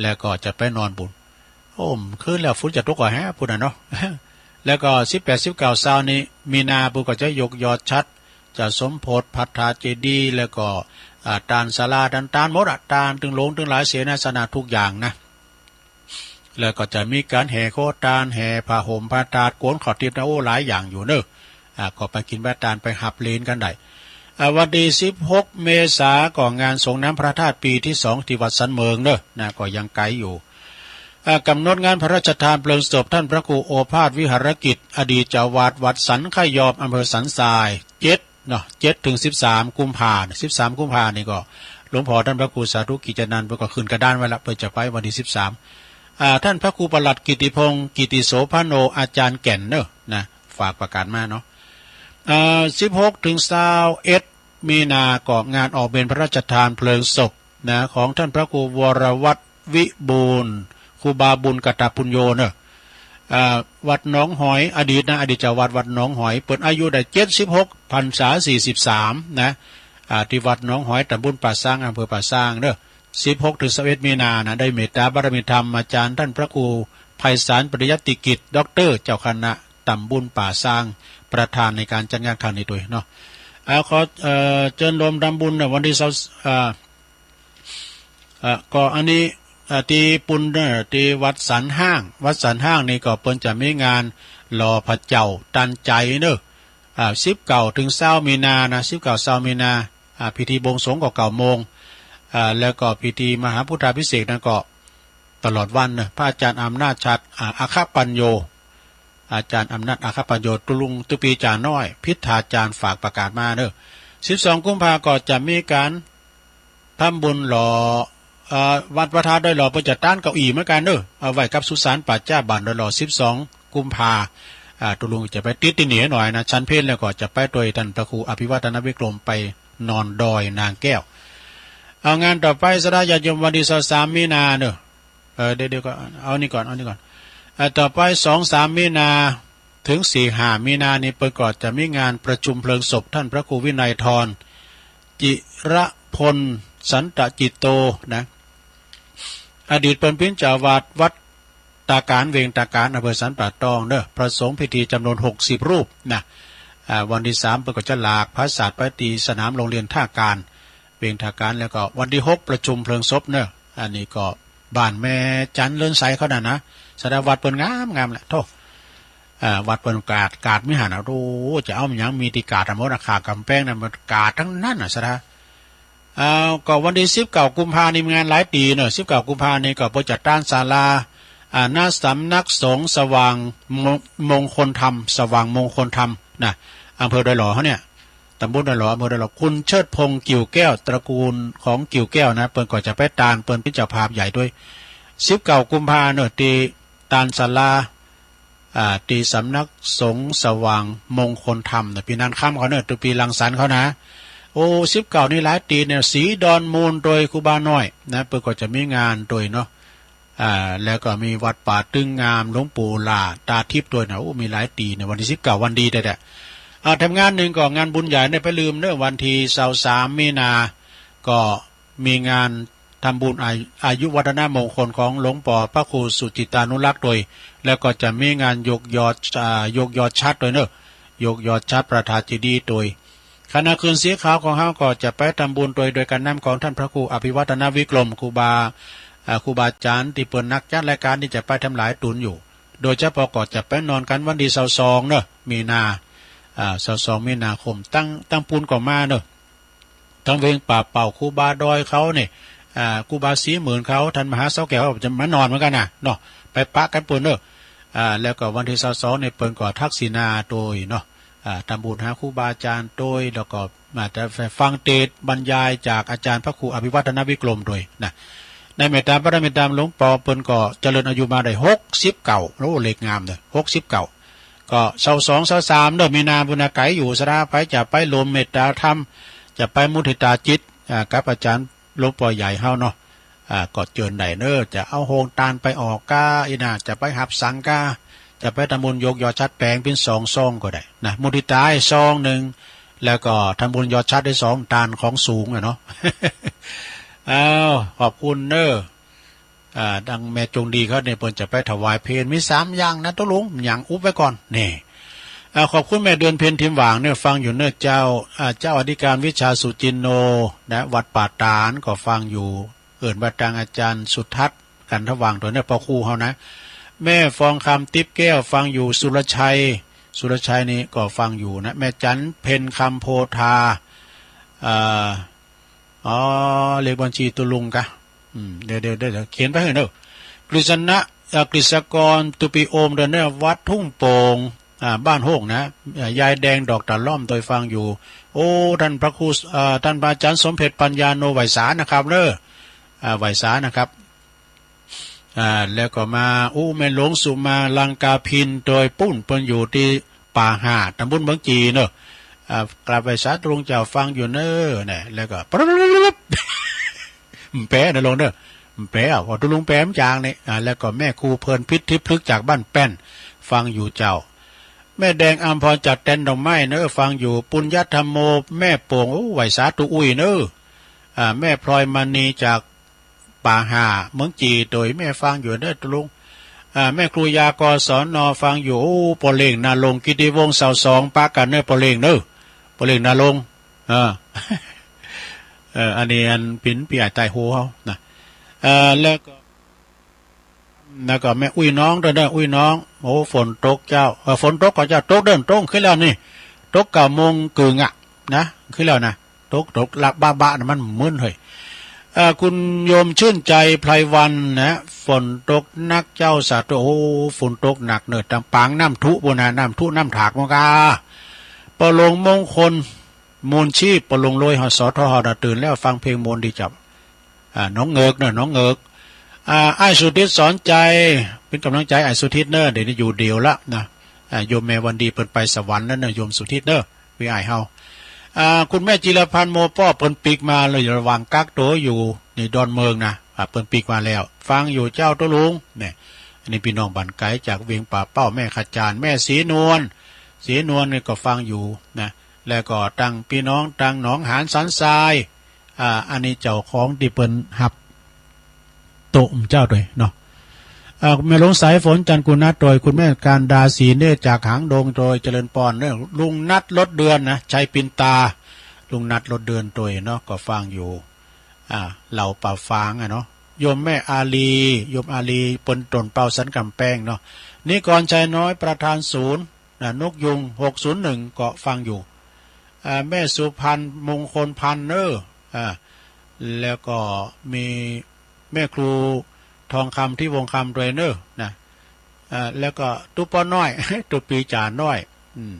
แล้วก็จะไปนอนปู๊น โอ้ คืนแล้วฝนจะตกก็แฮะปู๊นน่ะเนาะ แล้วก็สิบแปด สิบเก้า ซาวนี้ มีนาปู๊นก็จะยกยอดฉัตร จะสมโภชพระธาตุเจดีย์ แล้วก็ อ่า ต้านศาลา ต้าน ต้านหมดอะ ต้านตึงหลวงตึงหลายเสนาสนะทุกอย่างนะ แล้วก็จะมีการแห่โคตาน แห่ผ้าห่มผ้าตาด โกนข้าวทิพย์นะ โอ้ หลายอย่างอยู่เนอะ อ่า ก็ไปกินไปตาน ไปหับเหรียญกันได้ อ่า วันที่สิบหก เมษา ก็งานสรงน้ำพระธาตุปีที่สองที่วัดสันเมิงเนอะ นะ ก็ยังไกลอยู่ อ่า กำหนดงานพระราชทานเพลิงศพท่านพระครูโอภาสวิหารกิจ อดีตเจ้าอาวาสวัดสันขยอม อำเภอสันทราย เจ็ด เนาะ เจ็ดถึงสิบสาม กุมภา สิบสาม กุมภานี่ก็ หลวงพ่อท่านพระครูสาธุกิจจานันท์ เปิ้นก็ขึ้นกระดานไว้ละ เปิ้นจะไปวันที่สิบสาม อ่า ท่านพระครูประหลัดกิติพงศ์ กิติโสภโณ อาจารย์แก่นเนอะ นะ ฝากประกาศมาเนาะ อ่า สิบหกถึงซาวเอ็ด มีนา ก็งานออกเมรุพระราชทานเพลิงศพ นะ ของท่านพระครูวรวัฒน์วิบูลย์ ครูบาบุญกตปุญโญเนอะ อ่า วัดหนองหอย อดีตนะ อดีตเจ้าวัดวัดหนองหอย เปิ้นอายุได้เจ็ดสิบหก พรรษาสี่สิบสาม นะ อ่า ที่วัดหนองหอย ตำบลป่าซาง อำเภอป่าซางเนอะ สิบหกถึงซาวเอ็ด มีนานะ ได้เมตตาบารมีธรรมอาจารย์ท่านพระครูไพศาลปริยัติกิจ ด็อกเตอร์ เจ้าคณะตำบลป่าซาง ประธานในการจัดงานครั้งนี้ด้วยเนาะ อ่า ขอ เอ่อ เจิญรวมทำบุญเนอะ วันที่ซาว อ่า เอ่อ ก็อันนี้ เอ่อ ที่ปู๊นเนอะ ที่วัดสันห้าง วัดสันห้างนี่ก็เปิ้นจะมีงานหล่อพระเจ้าตันใจเนอะ อ่า สิบเก้าถึงซาวมีนานะ สิบเก้า ซาวมีนา อ่า พิธีบวงสรวงก็เก้าโมง อ่า แล้วก็พิธีมหาพุทธาภิเษกนั้นก็ตลอดวันเนอะ พระอาจารย์อำนาจฉัตร อ่า อัคคปัญโญ อาจารย์อำนาจอัคคปัญโญ ตุลุงตุปีจ่าน้อย พิธาจารย์ฝากประกาศมาเนอะ สิบสอง กุมภาก็จะมีการทำบุญหล่อ เอ่อ วัดพระธาตุดอยหล่อ เปิ้นจะต้านเก้าอี้เหมือนกันเนอะ เอาไว้กับสุสานป่าช้าบ้านดอยหล่อ สิบสอง กุมภา อ่า ตุลุงจะไปติดตี้นี่หน่อยนะ ฉันเพลแล้วก็จะไปตวยท่านพระครูอภิวัฒนวิกรม ไปนอนดอยนางแก้ว เอางานต่อไป ศรัทธาญาติโยม วันที่ซาวสาม มีนาเนอะ เออ เดี๋ยว เดี๋ยวก่อน เอานี่ก่อน เอานี่ก่อน เอ่อ ต่อไป สองสาม มีนา ถึงสี่ห้า มีนานี่ เปิ้นก็จะมีงานประชุมเพลิงศพท่านพระครูวินัยธร จิรพล สันตจิตโต นะ อดีตเปิ้นปิ้นเจ้าอาวาสวัดตาการ เวงตาการ อำเภอสันป่าตองเนอะ พระสงฆ์พิธีจำนวนหกสิบรูปนะ อ่า วันที่สาม เปิ้นก็จะหลากพระสาดไปที่สนามโรงเรียนท่าการ เวียงท่าการ แล้วก็วันที่หกประชุมเพลิงศพเนอะ อันนี้ก็บ้านแม่จันเลินใสเขานั่นนะ ศรัทธา วัดเปิ้นงามงามแหละ โธ่ อ่า วัดเปิ้นกาด กาดมีหันนะ โอ้ จะเอาหยังมีตี้กาดอะหมดนะ ข้างกำแพงนั่นมันกาดทั้งนั้นนะ ศรัทธา อ่า ก็วันที่สิบเก้า กุมภานี่มีงานหลายตี้เนอะ สิบเก้า กุมภานี่ก็เปิ้นจะต้านศาลา อ่า ณ สำนักสงฆ์สว่างมง มงคลธรรม สว่างมงคลธรรมนะ อำเภอดอยหล่อเขาเนี่ย ตำบลดอยหล่อ อำเภอดอยหล่อ คุณเชิดพงษ์ กิ่วแก้ว ตระกูลของกิ่วแก้วนะ เปิ้นก็จะไปต้าน เปิ้นเป็นเจ้าภาพใหญ่ด้วย สิบเก้า กุมภาเนอะ ตี้ต้านศาลา อ่า ตี้สำนักสงฆ์สว่างมงคลธรรมนะ ปีนันค่ำเขาเนอะ ตุปีรังสรรค์เขานะ โอ้ สิบเก้า นี่หลายตี้เนี่ย ศรีดอนมูลโดยครูบาน้อยนะ เปิ้นก็จะมีงานโดยเนาะ อ่า แล้วก็มีวัดป่าตึงงาม หลวงปู่หล่าตาทิพย์ด้วยนะ โอ้ มีหลายตี้เนี่ย วันที่สิบเก้า วันดีแท้ๆ อ่า แถมงานหนึ่งก็งานบุญใหญ่เนี่ยไปลืมเนอะ วันที่ซาวสาม มีนา ก็มีงานทำบุญอา อายุวัฒนมงคลของหลวงปอพระครูสุจิตตานุรักษ์โดย แล้วก็จะมีงานยกยอด อ่า ยกยอดฉัตรโดยเนอะ ยกยอดฉัตรพระธาตุเจดีย์โดย คณะคืนสีขาวของเฮาก็จะไปทำบุญโดย โดยการนำของท่านพระครูอภิวัฒนวิกรม ครูบา อ่า ครูบาอาจารย์ตี้เปิ้นนักจัดรายการตี้จะไปทำหลายตุนอยู่ โดยเฉพาะก็จะไปนอนกันวันที่ซาวสองเนอะ มีนา อ่า ซาวสอง มีนาคม ตัง ตังปู๊นก็มาเนอะ ตังเวงป่าเป้า ครูบาดอยเขาเนี่ย อ่า ครูบาศรีหมื่นเขา ท่านมหาเสาแก้วจะมานอนเหมือนกันนะเนาะ ไปปะกันปู๊นเนอะ อ่า แล้วก็วันที่ซาวสอง เนี่ย เปิ้นก็ทักษิณาโดยเนาะ อ่า ทำบุญหาครูบาอาจารย์โดย แล้วก็มาจะฟังเทศน์บรรยายจากอาจารย์พระครูอภิวัฒนวิกรมโดยนะ ในเมตตาบารมีธรรมหลวงปอเปิ้นก็เจริญอายุมาได้หกสิบเก้า โอ้ เลขงามเลย หกสิบเก้า ก็ซาวสอง ซาวสาม เด้อ มีนาบุญนาไกอยู่ ศรัทธาใผจะไปรวมเมตตาธรรม จะไปมุทิตาจิต อ่า กับอาจารย์หลวงปอใหญ่เฮาเนาะ อ่า ก็เจิญได้เน้อ จะเอาโฮงตานไปออกกา อีน่า จะไปหับสังกา จะไปทำบุญยกยอดฉัตรแปงเป๋นสองซองก็ได้นะ มุทิตาให้ซองหนึ่ง แล้วก็ทำบุญยอดฉัตรได้สอง ตานของสูงอะเนาะ อ้าว ขอบคุณเน้อ อ่า ดังแม่จงดีเขาเนี่ย เปิ้นจะไปถวายเพล มีสามอย่างนะ ตกลง หยัง อุบไว้ก่อน นี่ อ่า ขอบคุณแม่เดือนเพ็ญ ทิมหว่างเนี่ย ฟังอยู่เน้อเจ้า อ่า เจ้าอธิการวิชาสุจินโน นะ วัดป่าตาด ก็ฟังอยู่ เอิ้นว่าตางอาจารย์สุทัศน์ กันทว่าง ตัวเนี่ย พ่อครูเฮานะ แม่ฟองคำ ติ๊บแก้ว ฟังอยู่ สุรชัย สุรชัยนี่ก็ฟังอยู่นะ แม่จันเพ็ญ คำโพธา อ่า อ๋อ เลขบัญชีตุลุงกะ อืม เดี๋ยว เดี๋ยว เดี๋ยว เดี๋ยว เขียนไปให้เนอะ กฤษณะ เอ่อ กฤษกร ตุปีโอม เดินเนี่ย วัดทุ่งโป่ง อ่า บ้านโฮกนะ อ่า ยายแดง ดอกตาล่อม โดยฟังอยู่ โอ้ ท่านพระครู เอ่อ ท่านพระอาจารย์สมเพชร ปัญญาโน ไหว้สานะครับเนอะ อ่า ไหว้สานะครับ อ่า แล้วก็มา อู้ แม่หลวงสุมา ลังกาพิน โดยปุ้น เปิ้นอยู่ที่ป่าห่า ตำบลเมืองจีเนอะ อ่า กราบไหว้สาตุลุงเจ้า ฟังอยู่เนอะ เนี่ย แล้วก็ แปะนะลงเนอะ แปะ พอตุลุงแปะมันจางนี่ อ่า แล้วก็แม่ครูเพลินพิษ ทิพย์พฤกษ์ จากบ้านแป้น ฟังอยู่เจ้า แม่แดงอัมพร จากแตนดอกไม้เนอะ ฟังอยู่ ปุญญธรรมโม แม่โป่ง โอ้ ไหว้สาตุอุ้ยเนอะ อ่า แม่พลอยมณี จากป่าห่า เมืองจี โดยแม่ฟังอยู่เนอะตุลุง อ่า แม่ครูยา กศน ฟังอยู่ โอ้ ปอเล่ง ณรงค์ กิติวงศ์ เสาสอง ปะกันเนอะ ปอเล่งเนอะ ปอเล่ง ณรงค์ อ่า เอ่อ อันนี้อันเป๋นปี้อ้ายใต้ฮูเฮานะ เอ่อ แล้วก็ แล้วก็แม่อุ้ยน้องด้วยเด้อ อุ้ยน้อง โอ้ ฝนตกเจ้า เอ่อ ฝนตกก่อเจ้า ตกเด้อ ตกขึ้นแล้วนี่ ตกเก้าโมงกึ่งอะ นะ ขึ้นแล้วนะ ตก ตกละบะบะนะ มันมึนเฮ้ย เอ่อ คุณโยมชื่นใจ ไพรวรรณ นะ ฝนตกหนักเจ้า สาธุ โอ้ ฝนตกหนักเนอะ ตางปางน้ำพุปู้นนะ น้ำพุน้ำถากมองกา ปอหลวงมงคล มูลชีพ ปอหลวงโรย ห ส ท เฮานะ ตื่นแล้ว ฟังเพลงมนต์ดีจับ อ่า น้องเงิกเนอะ น้องเงิก อ่า อ้ายสุทิศ สอนใจ เป๋นกำลังใจอ้ายสุทิศเนอะ เดี๋ยวนี้อยู่เดี่ยวละนะ อ่า โยมแม่วันดีเปิ้นไปสวรรค์แล้วเนอะ โยมสุทิศเนอะ พี่อ้ายเฮา อ่า คุณแม่จิรพันธ์ โมป้อ เปิ้นปิ๊กมาเลย ระหว่างกักตัวอยู่ในดอนเมืองนะ อ่า เปิ้นปิ๊กมาแล้ว ฟังอยู่เจ้าตุ๊ลุง เนี่ย อันนี้พี่น้องบ้านไกลจากเวียงป่าเป้า แม่ขจาร แม่ศรีนวล ศรีนวลเนี่ยก็ฟังอยู่นะ แล้วก็ตังพี่น้องตังหนองหานสันทราย อ่า อันนี้เจ้าของตี้เปิ้นฮับโต๊ะเจ้าโดยเนาะ อ่า แม่หลวงสายฝน จันทร์กุณะโดย คุณแม่การดา ศรีเนตร จากหางดงโดย เจริญปอนเนอะ ลุงนัท รถเดือนนะ ชัยปินตา ลุงนัท รถเดือนโดยเนาะ ก็ฟังอยู่ อ่า เหล่าป่าฝางอะเนาะ โยมแม่อาลี โยมอาลี เปิ้นตนเปาสันกำแพงเนาะ นิกร ชัยน้อย ประธานศูนย์ นะ นกยูง หกศูนย์หนึ่ง ก็ฟังอยู่ อ่า แม่สุพรรณ มงคลพันธ์เนอะ อ่า แล้วก็มีแม่ครูทองคำ ที่วงคำด้วยเนอะ นะ อ่า แล้วก็ตุ๊ปป้อน้อย ตุ๊ปีจ่าน้อย อืม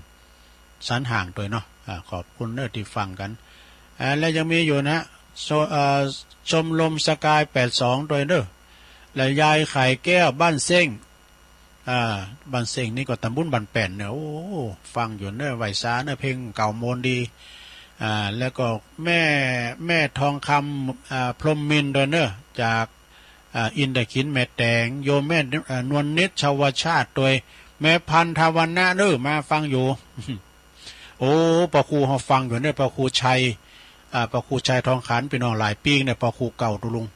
สันห่างด้วยเนาะ อ่า ขอบคุณเนอะที่ฟังกัน อ่า และยังมีอยู่นะ โซ- เอ่อ ชมรมสกาย แปดสอง ด้วยเนอะ และยายไข่แก้ว บ้านเซ้ง อ่า บ้านเซ้งนี่ก็ตำบลบ้านแป้นเนี่ย โอ้ ฟังอยู่เนอะ ไหว้สาเนอะ เพลงเก่ามนต์ดี อ่า แล้วก็แม่ แม่ทองคำ อ่า พรหมมินทร์ด้วยเนอะ จาก อ่า อินทขิน แม่แตง โยมแม่ อ่า นวลนิช ชาวชาติด้วย แม่พันธวรรณะเนอะ มาฟังอยู่ โอ้ พระครูเฮาฟังอยู่เนอะ พระครูชัย อ่า พระครูชัยทองขัน พี่น้องหลายปีเนี่ย พระครูเก่าตุ๊ลุง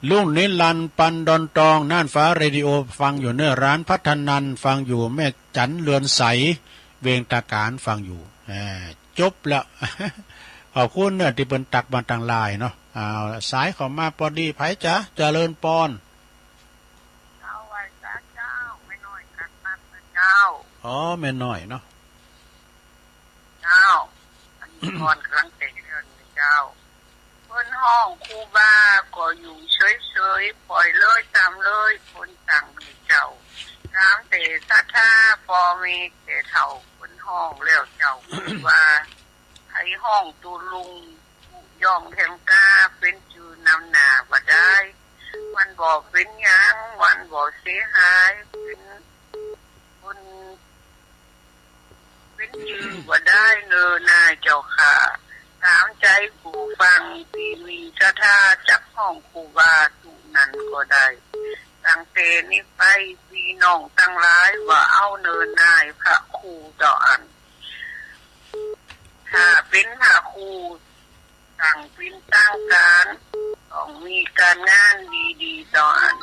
ลุงนิรันดร์ ปันดอนตอง น่านฟ้าเรดิโอ ฟังอยู่เนอะ ร้านพัฒนันท์ฟังอยู่ แม่จันเรือนใส เวียงตาการฟังอยู่ อ่า จบแล้ว ขอบคุณเนอะที่เปิ้นตักมาตังหลายเนาะ อ่า สายเข้ามาปอดี ไผจ๊ะ เจริญปอน เจ้า ไหว้สาเจ้า แม่น้อยกัดนัดนะเจ้า อ๋อ แม่น้อยเนาะ เจ้า อันนี้ก่อนกำลังแต่งเรื่องนี้เจ้า เปิ้นฮ้องครูบาก็อยู่เฉยๆ ปล่อยเลยตามเลย คนต่างมีเจ้า ตามแต่ศรัทธา พ่อแม่แก่เฒ่าเปิ้นฮ้องแล้วเจ้า ครูบา ไผฮ้องตูลุง ผู้ย่องแถมกล้า เป็นจื่อนำหน้าบ่ได้ มันบ่เป็นหยัง มันบ่เสียหาย เป็นบุญ เป็นจื้อบ่ได้เนอนายเจ้าข้า ตามใจผู้ฟังที่มีศรัทธาจักฮ้องครูบาสุนั้นก็ได้ ตั้งแต่นี้ไปพี่น้องทั้งหลายว่าเอาเนอนายพระครูเจ้าอัน ถ้าเป็นพระครู ตั้งเป็นทางการ ต้องมีการงานดีๆ ต่ออัน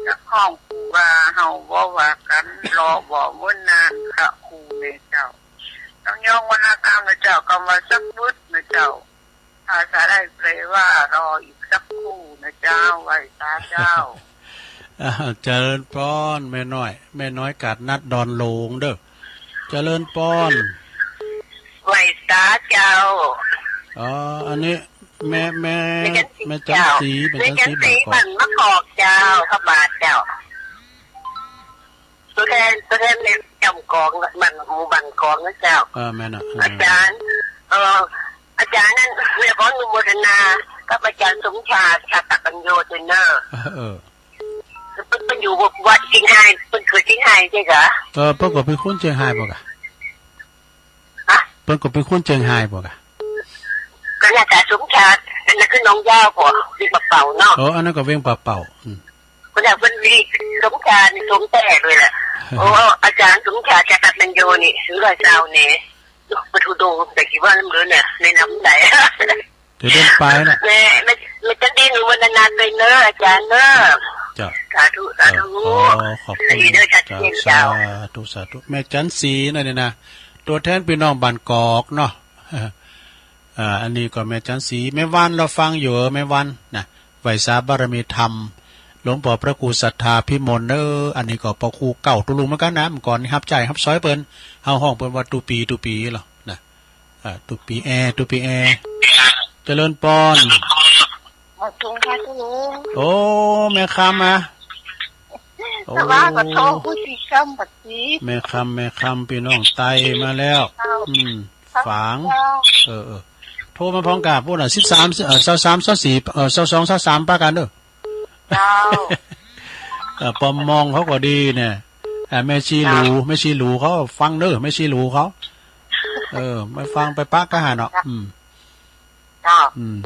จักฮ้องครูบาเฮาบ่ว่ากัน รอบ่มื้อนานพระครูแม่เจ้า ต้องย่องวรรณกรรมนะเจ้า คำว่าสักนิดนะเจ้า ภาษาไทยแปลว่ารออีกสักครู่นะเจ้า ไหว้สาเจ้า อ้าวเจริญพรแม่น้อย แม่น้อยกาดนัดดอนหลวงเด้อ เจริญพร ไหว้สาเจ้า อ๋อ อันนี้แม่ แม่ แม่จันทร์ศรี แม่จันทร์ศรี แม่จันทร์ศรี บ้านกอก บ้านมะกอกเจ้า พระบาทเจ้า ตัวแทน ตัวแทนแม่จำกอง บ้านหมู่บ้านกอกนะเจ้า เออ แม่นน่ะ เออ อาจารย์ เออ อาจารย์นั่น แม่ขออนุโมทนากับอาจารย์สมชาติ ชาตปัญโยด้วยเนอะ เออ เพิ่น เพิ่นอยู่วัดเชียงไฮ้ เพิ่นเกิดเชียงไฮ้ใช่กะ เออ เปิ้นก็เป็นคนเชียงไฮ้บ่กะ ฮะ เปิ้นก็เป็นคนเชียงไฮ้บ่กะ ก็น่าจะสมชาติ อันนั้นคือหนองยาวบ่ เวียงป่าเป้าเนาะ เออ อันนั้นก็เวียงป่าเป้า อืม คนนั้นเพิ่นเรียกสมชาตินี่สมแท้เลยแหละ โอ้ อาจารย์สมชาติ จักรพันโยนี่ ถือว่าเจ้าเนี่ย เนาะ วัตถุดง แต่กี่ว่าน้ำเหลือเนี่ย ในน้ำไหล เดี๋ยวเดินไปนะ แม่ แม่ แม่จันดี หนูวันนาเป็นเนอะ อาจารย์เนอะ จ้ะ สาธุ สาธุ เออ ขอบคุณ ดีเด้อ ชัดเจน เจ้า เจ้า สาธุ สาธุ แม่จันทร์ศรีนะเนี่ยนะ ตัวแทนพี่น้องบ้านกอกเนาะ อ่า อันนี้ก็แม่จันทร์ศรี แม่วันเราฟังอยู่ แม่วันนะ ไหว้สาบารมีธรรม หลวงพ่อพระครูศรัทธาพิมลเนอะ อันนี้ก็พระครูเก่าตุลุงเหมือนกันนะ เมื่อก่อนนี่ฮับใจ๊ฮับซอยเปิ้น เฮาฮ้องเปิ้นว่าตุปี ตุปีเหรอนะ อ่า ตุปีแอ ตุปีแอ เจริญพร มาสูงค่ะคุณลุง โอ้ แม่คำอะ โอ้ สวัสดีค่ะ โทรผู้ที่คำบัดนี้ แม่คำ แม่คำ พี่น้องไตมาแล้ว เจ้า อืม ฝาง เจ้า เออ เออ โทรมาพร้อมกับพวกน่ะ สิบสาม เอ่อ ซาวสาม ซาวสี่ เอ่อ ซาวสอง ซาวสาม ปะกันเด้อ เจ้า เอ่อ ปอมมองเขาก็ดีเนี่ย อ่า แม่ชีหลู เจ้า แม่ชีหลูเขาฟังเด้อ แม่ชีหลูเขา เออ มาฟังไปปะกะหาเนาะ อืม เจ้า อืม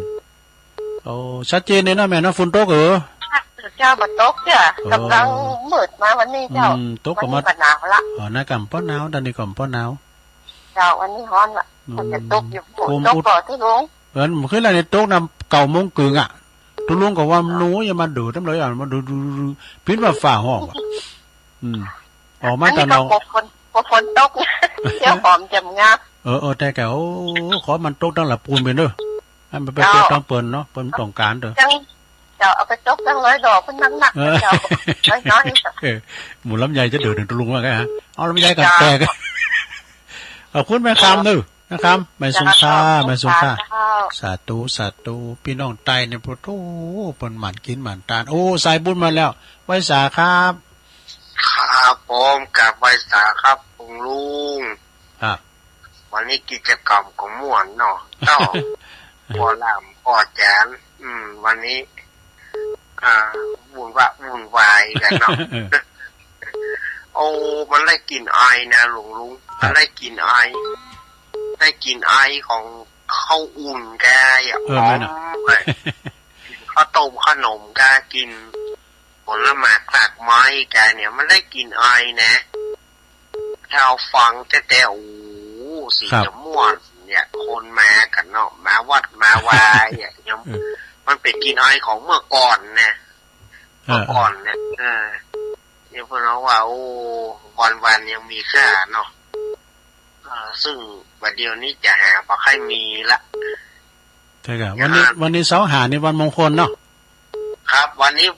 โอ้ ชัดเจนเลยเนาะแม่เนาะ ฝนตกเหรอ เจ้า บ่ตกเจ้า โอ้ กำลังมืดมาวันนี้เจ้า อืม ตกก็มา วันนี้ก็หนาวละ อ๋อ หน้ากำป้อหนาว ตอนนี้ก็ป้อหนาว เจ้า วันนี้ฮ้อนละ อืม มันจะตกอยู่ โคม ตก อุด ก่อนที่ลุง เอิ้น มื้อคืนแล้วนี่ตกนำเก้าโมงครึ่งอะ ตุลุงก็ว่า เจ้า หนูอย่ามาเดือดนำเลยอะ มาดูดูดูดู ปิดว่าฟ้าฮ้องว่ะ อืม ออกมา อันนี้ ตอน ก็ นอก กลัวฝน กลัวฝนตก เดี๋ยวหอมจะงาบ เออ เออ แต่แก โอ้ ขอมันตกตั้งหลับปูนไปเด้อ ให้มันไป เจ้า เที่ยวทางเปิ้นเนาะ เปิ้นต้องการเด้อ จัง เจ้า เอาไปตกตั้งร้อยดอก เพิ่นนักๆ เออ เจ้า น้อยๆ เออ หมู่ลำไยจะเดือดถึงตุลุงว่าไงฮะ เอาลำไยกัน เจ้า แตก ขอบคุณแม่คำเด้อ แม่คำ แม่สุงค่า เจ้า แม่สุงค่า เจ้า สาธุ สาธุ พี่น้องไตเนี่ย โอ้โห เปิ้นหมั่นกินหมั่นตาน โอ้ สายบุญมาแล้ว ไหว้สาครับ ครับผม กราบไหว้สาครับ คุณลุง ครับ วันนี้กิจกรรมก็ม่วนเนาะ เจ้า พ่อล่ามพ่อแจน อืม วันนี้ อ่า วุ่นวะ วุ่นวายกันเนาะ เออ โอ้ มันได้กลิ่นไอนะ หลวงลุง ครับ มันได้กลิ่นไอ ได้กลิ่นไอของข้าวอุ่นแกอะ เออ หอม แม่นน่ะ ไป กินข้าวต้มขนมแก กินผลหมากรากไม้แกเนี่ย มันได้กลิ่นไอนะ ถ้าเอาฟังแต่แต่ โอ้โห สี ครับ จะม่วนเนี่ย คนมากันเนาะ มาวัดมาวาเนี่ย ยัง เออ มันเป็นกลิ่นไอของเมื่อก่อนนะ เออ เมื่อก่อนเนี่ย เออ เนี่ยพวกเราว่า โอ้ วันวันยังมีค่าเนาะ เออ ซึ่งบัดเดี๋ยวนี้จะหาบ่ค่อยมีละ ใช่ครับ วันนี้ อ่า วันนี้เสาร์ห้านี่วันมงคลเนาะ ครับ วันนี้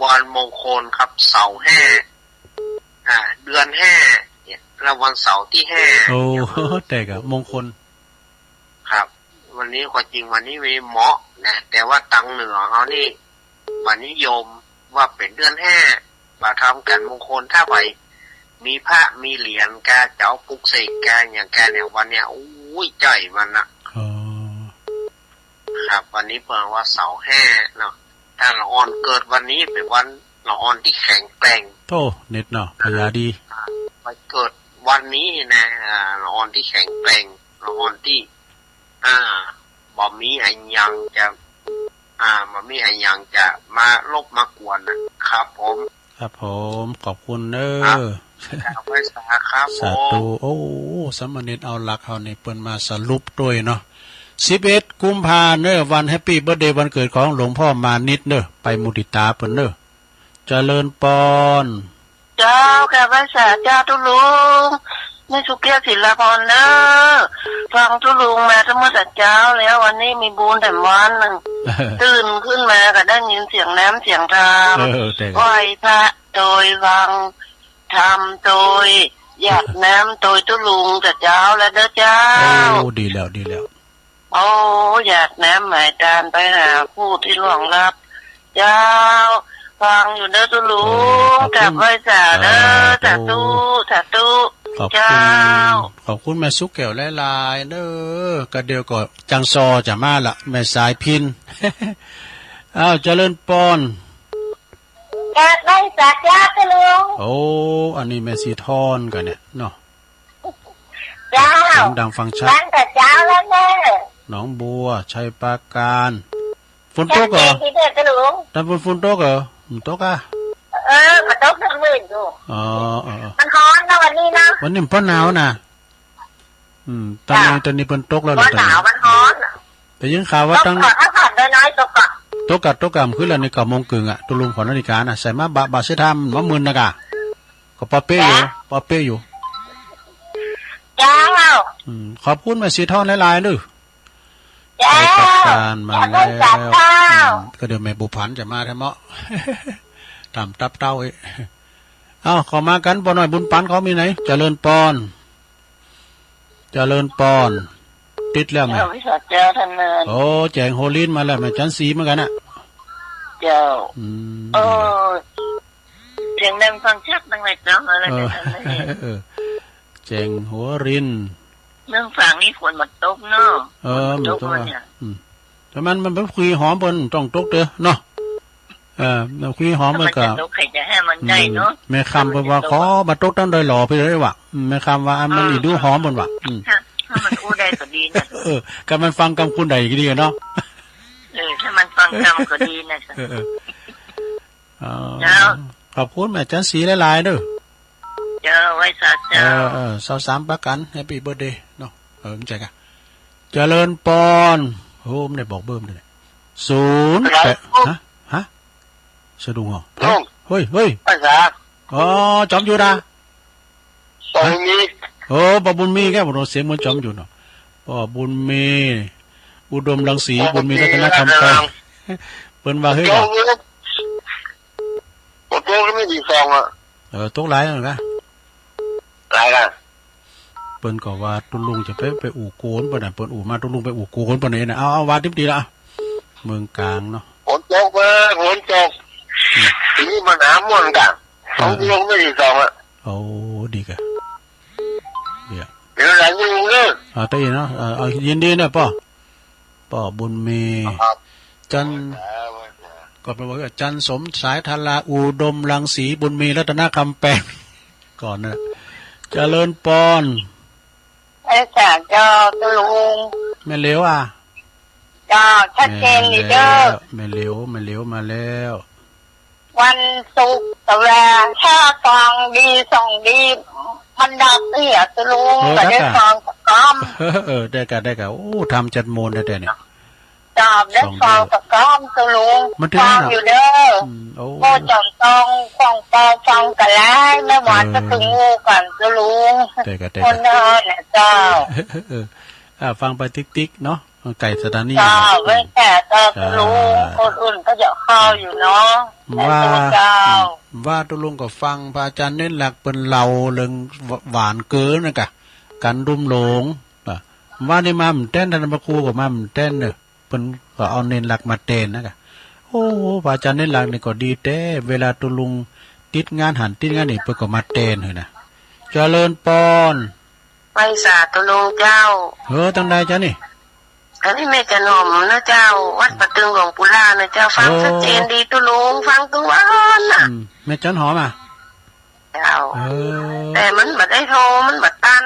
วันมงคลครับ เสาร์ห้า อ่า เดือนห้าเนี่ย แล้ววันเสาร์ที่ห้า โอ้ แต่ก็มงคล ครับ วันนี้ความจริงวันนี้มีเหมาะนะ แต่ว่าตังเหนือเขานี่ วันนิยมว่าเป็นเดือนห้า มาทำการมงคล ถ้าไปมีพระมีเหรียญกาจะเอาปลุกเสกกาอย่างกาเนี่ย วันเนี้ย อุ้ย ใจมันนะ อ๋อ ครับ วันนี้เปิดว่าเสาร์ห้าเนาะ ถ้าละอ่อนเกิดวันนี้เป็นวันละอ่อนที่แข็งแกร่ง โธ่ เน็ตเนาะ พยาดี อ่า ไปเกิด วันนี้นะ อ่า ละออนตี้แข็งแกร่ง ละออนตี้ อ่า บ่มีอะหยังจะ อ่า บ่มีอะหยังจะมารบมากวนนะครับผม ครับผม ขอบคุณเด้อ ครับ ครับ ไหว้สาครับผม สาธุ โอ้ สามเณรเอาหลักเฮานี่เปิ้นมาสรุปตวยเนาะ สิบเอ็ด กุมภาเนาะ วันแฮปปี้เบิร์ธเดย์ วันเกิดของหลวงพ่อมานิตเนาะ ไปมุทิตาเปิ้นเนาะ เจริญปอน เจ้า กราบไหว้สาเจ้าตุ๊ลุง แม่สุแก้ว ศิลาพรเนอะ ฟังตุ๊ลุงมาทั้งหมดแต่เช้าแล้ว วันนี้มีบุญแถมวันหนึ่ง ตื่นขึ้นมาก็ได้ยินเสียงน้ำเสียงธรรม เออ แต่ก็ ไหว้พระโดยฟังธรรมโดยหยาดน้ำโดยตุ๊ลุงแต่เช้าแล้วเด้อเจ้า โอ้ ดีแล้ว ดีแล้ว โอ้ หยาดน้ำหมายตานไปหาผู้ที่ล่วงลับ เจ้า ฟังอยู่เด้อตุ๊ลุง โอ้ ขอบคุณ กราบไหว้สาเด้อ สาธุ สาธุ สาธุ ขอบคุณ เจ้า ขอบคุณแม่สุแก้วหลายๆ เด้อ ก็เดี๋ยวก็จังซอจะมาละ แม่สายพิน อ้าว เจริญปอน กราบไหว้สาเจ้าตุ๊ลุง โอ้ อันนี้แม่สีทอนกันเนี่ยเนาะ เจ้า เสียงดังฟังชัด ตั้งแต่เช้าแล้วเนอะ หนองบัว ชัยปราการ ฝนตกเหรอ ตั้งแต่เช้าที่เด็กตุ๊ลุง ตอนฝน ฝนตกเหรอ มันตกอ่ะ เออ มันตกทั้งมื้ออยู่ อ๋อ อ๋อ อ๋อ มันฮ้อนนะวันนี้นะ วันนี้มันบ่หนาวนะ อืม ตอนนี้ จ้ะ ตอนนี้เปิ้นตกแล้วเหรอ บ่หนาว ตอนนี้ มันฮ้อน ได้ยินข่าวว่า ตก ตั้ง ก่อน ถ้าผ่อนน้อยๆ ตกก่อน ตกกะ ตกกะ มื้อคืนแล้วนี่ เก้าโมงครึ่งอะ ตุ๊ลุงขอนาฬิกานะ ใส่มาบะ บะเสยธรรม มาหมื่นนะกะ ก็ปอเป๊ะอยู่ จ้ะ ปอเป๊ะอยู่ เจ้า อืม ขอบคุณแม่สีทอนหลายๆ เด้อ เจ้า ไปจัดการมาแล้ว ขอบคุณเจ้า อืม ก็เดี๋ยวแม่บัวผันจะมาแท้เมาะ ตามตับเต้าอีก เอ้า เข้ามากัน ป้อน้อยบุญปันเขามีไหน เจริญปอน เจริญปอน ติดแล้วไหม เจ้า วิสาเจ้าท่านเนิน โอ้ แจงโฮลินมาแล้ว แม่จันสีเหมือนกันนะ เจ้า อืม เออ เสียงดังฟังชัดตั้งหลายเจ้าอะไร เออ กันนั่นเอง เออ แจงหัวริน เมืองฝางนี่ฝนมันตกเนาะ เออ ฝนมันตก มันตก วันเนี่ย อืม แต่มัน มันเป็นคุยหอมเปิ้นต้องตกเด้อเนาะ เออ มันคุยหอมมันก็ ถ้ามันจะตก ใครจะให้มันได้เนาะ อืม แม่คำเปิ้นว่า ถ้ามันจะตก ขอมาตกตั้งดอยหล่อไปเลยว่ะ อืม แม่คำว่าอันมัน อ่า อีดูหอมเปิ้นว่ะ อืม ถ้า ถ้ามันอู้ได้ก็ดีนะ เออ ก็มันฟังกำคุณใดก็ดีเนาะ เออ ถ้ามันฟังกำก็ดีนะ เออ เออ อ๋อ เจ้า ขอบคุณแม่จันสีหลายๆ เด้อ เจ้า ไหว้สาเจ้า เออ เออ ซาวสามประกัน แฮปปี้เบิร์ธเดย์เนาะ เออ มันใจกะ เจริญปอน โอ้ ไม่ได้บอกเบอร์มันเลย ศูนย์แปด ฮะ ฮะ สะดุ้งเหรอ ลุง เฮ้ย เฮ้ย ไหว้สา อ๋อ จอมยุทธนะ ป้อบุญมี โอ้ ป้อบุญมีแก ผมเสียงเหมือนจอมยุทธเนาะ ป้อบุญมี อุดมรังสี บุญมีรัตนคำแปลง เปิ้นว่าเฮ้ย จอมยุทธ ฝนตกแล้วไม่ดีซองอะ เออ ตกหลายแล้วนะ หลายละ เปิ้นก็ว่าตุ๊ลุงจะไป ไปอู้โกนเปิ้นน่ะ เปิ้นอู้มาตุ๊ลุงไปอู้โกนเปิ้นนี่นะ เอา เอา ว่าติบดีละ เมืองกลางเนาะ ฝนตกเว้ย ฝนตก อืม ทีนี้มันหาม่วนกัน เออ ของตุ๊ลุงไม่ดีซองอะ โอ้ ดีกะ เดี๋ยว เดี๋ยวหลังนี้ลุงเด้อ อ่า ตะอี้เนาะ เออ เอา ยินดีนะป้อ ป้อบุญมี ครับ จัน ครับ ก็แปลว่าจันสมสาย ธารา อุดมรังสี บุญมีรัตนคำแปลง ก่อนนะ เจริญปอน เอ้ย สาเจ้าตุ๊ลุง แม่เหลียวอ่ะ เจ้า ชัดเจนดีเด้อ แม่เหลียว แม่เหลียวมาแล้ว วันศุกร์ แต่ว่าถ้าส่องดี ส่องดี มันดับเนี่ยตุ๊ลุง เออ ก็ได้ ได้ค่ะ ส่องสะก้อม เออ ได้กะ ได้กะ โอ้ ทำจัดโมนได้แต่เนี่ย จอบได้ ส่องได้ ส่องสะก้อมตุ๊ลุง มันถึง ส่องอยู่เด้อ อืม โอ้ โอ้ จอมส่อง ส่องปอ ส่องกะไล แม่หวาน เออ ก็คืองูกันตุ๊ลุง ได้กะ ได้กะ คนเดินน่ะเจ้า เออ อ่า ฟังไปติ๊กๆ เนาะ ไก่สถานี เจ้า เนาะ ไว้แต่เจ้า อืม ตุ๊ลุง จ้า คนอื่นก็จะเข้าอยู่เนาะ ว่า แต่ตัวเจ้า อืม ว่าตุ๊ลุงก็ฟังพระอาจารย์เน้นหลักเปิ้นเล่าเรื่องหว- หวานเกินนะกะ การลุ่มหลง อ่ะ ว่านี่มาหม่ำแต้น ท่านพระครูก็มาหม่ำแต้นเนอะ เปิ้นก็เอาเน้นหลักมาแตนนะกะ โอ้ พระอาจารย์เน้นหลักนี่ก็ดีแท้ เวลาตุ๊ลุงติดงานหันติดงานนี่ เปิ้นก็มาแตนเหอะนะ เจริญปอน ไหว้สาตุ๊ลุงเจ้า เออ ตั้งใดจ๊ะนี่ อันนี้แม่จันหอมนะเจ้า วัดป่าตึงหลวงปู่ล่านะเจ้า ฟัง โอ้ ชัดเจนดีตุ๊ลุง ฟังทุกวันน่ะ อืม แม่จันหอมอ่ะ เจ้า เออ แต่มันบ่ได้โทร มันบ่ตัน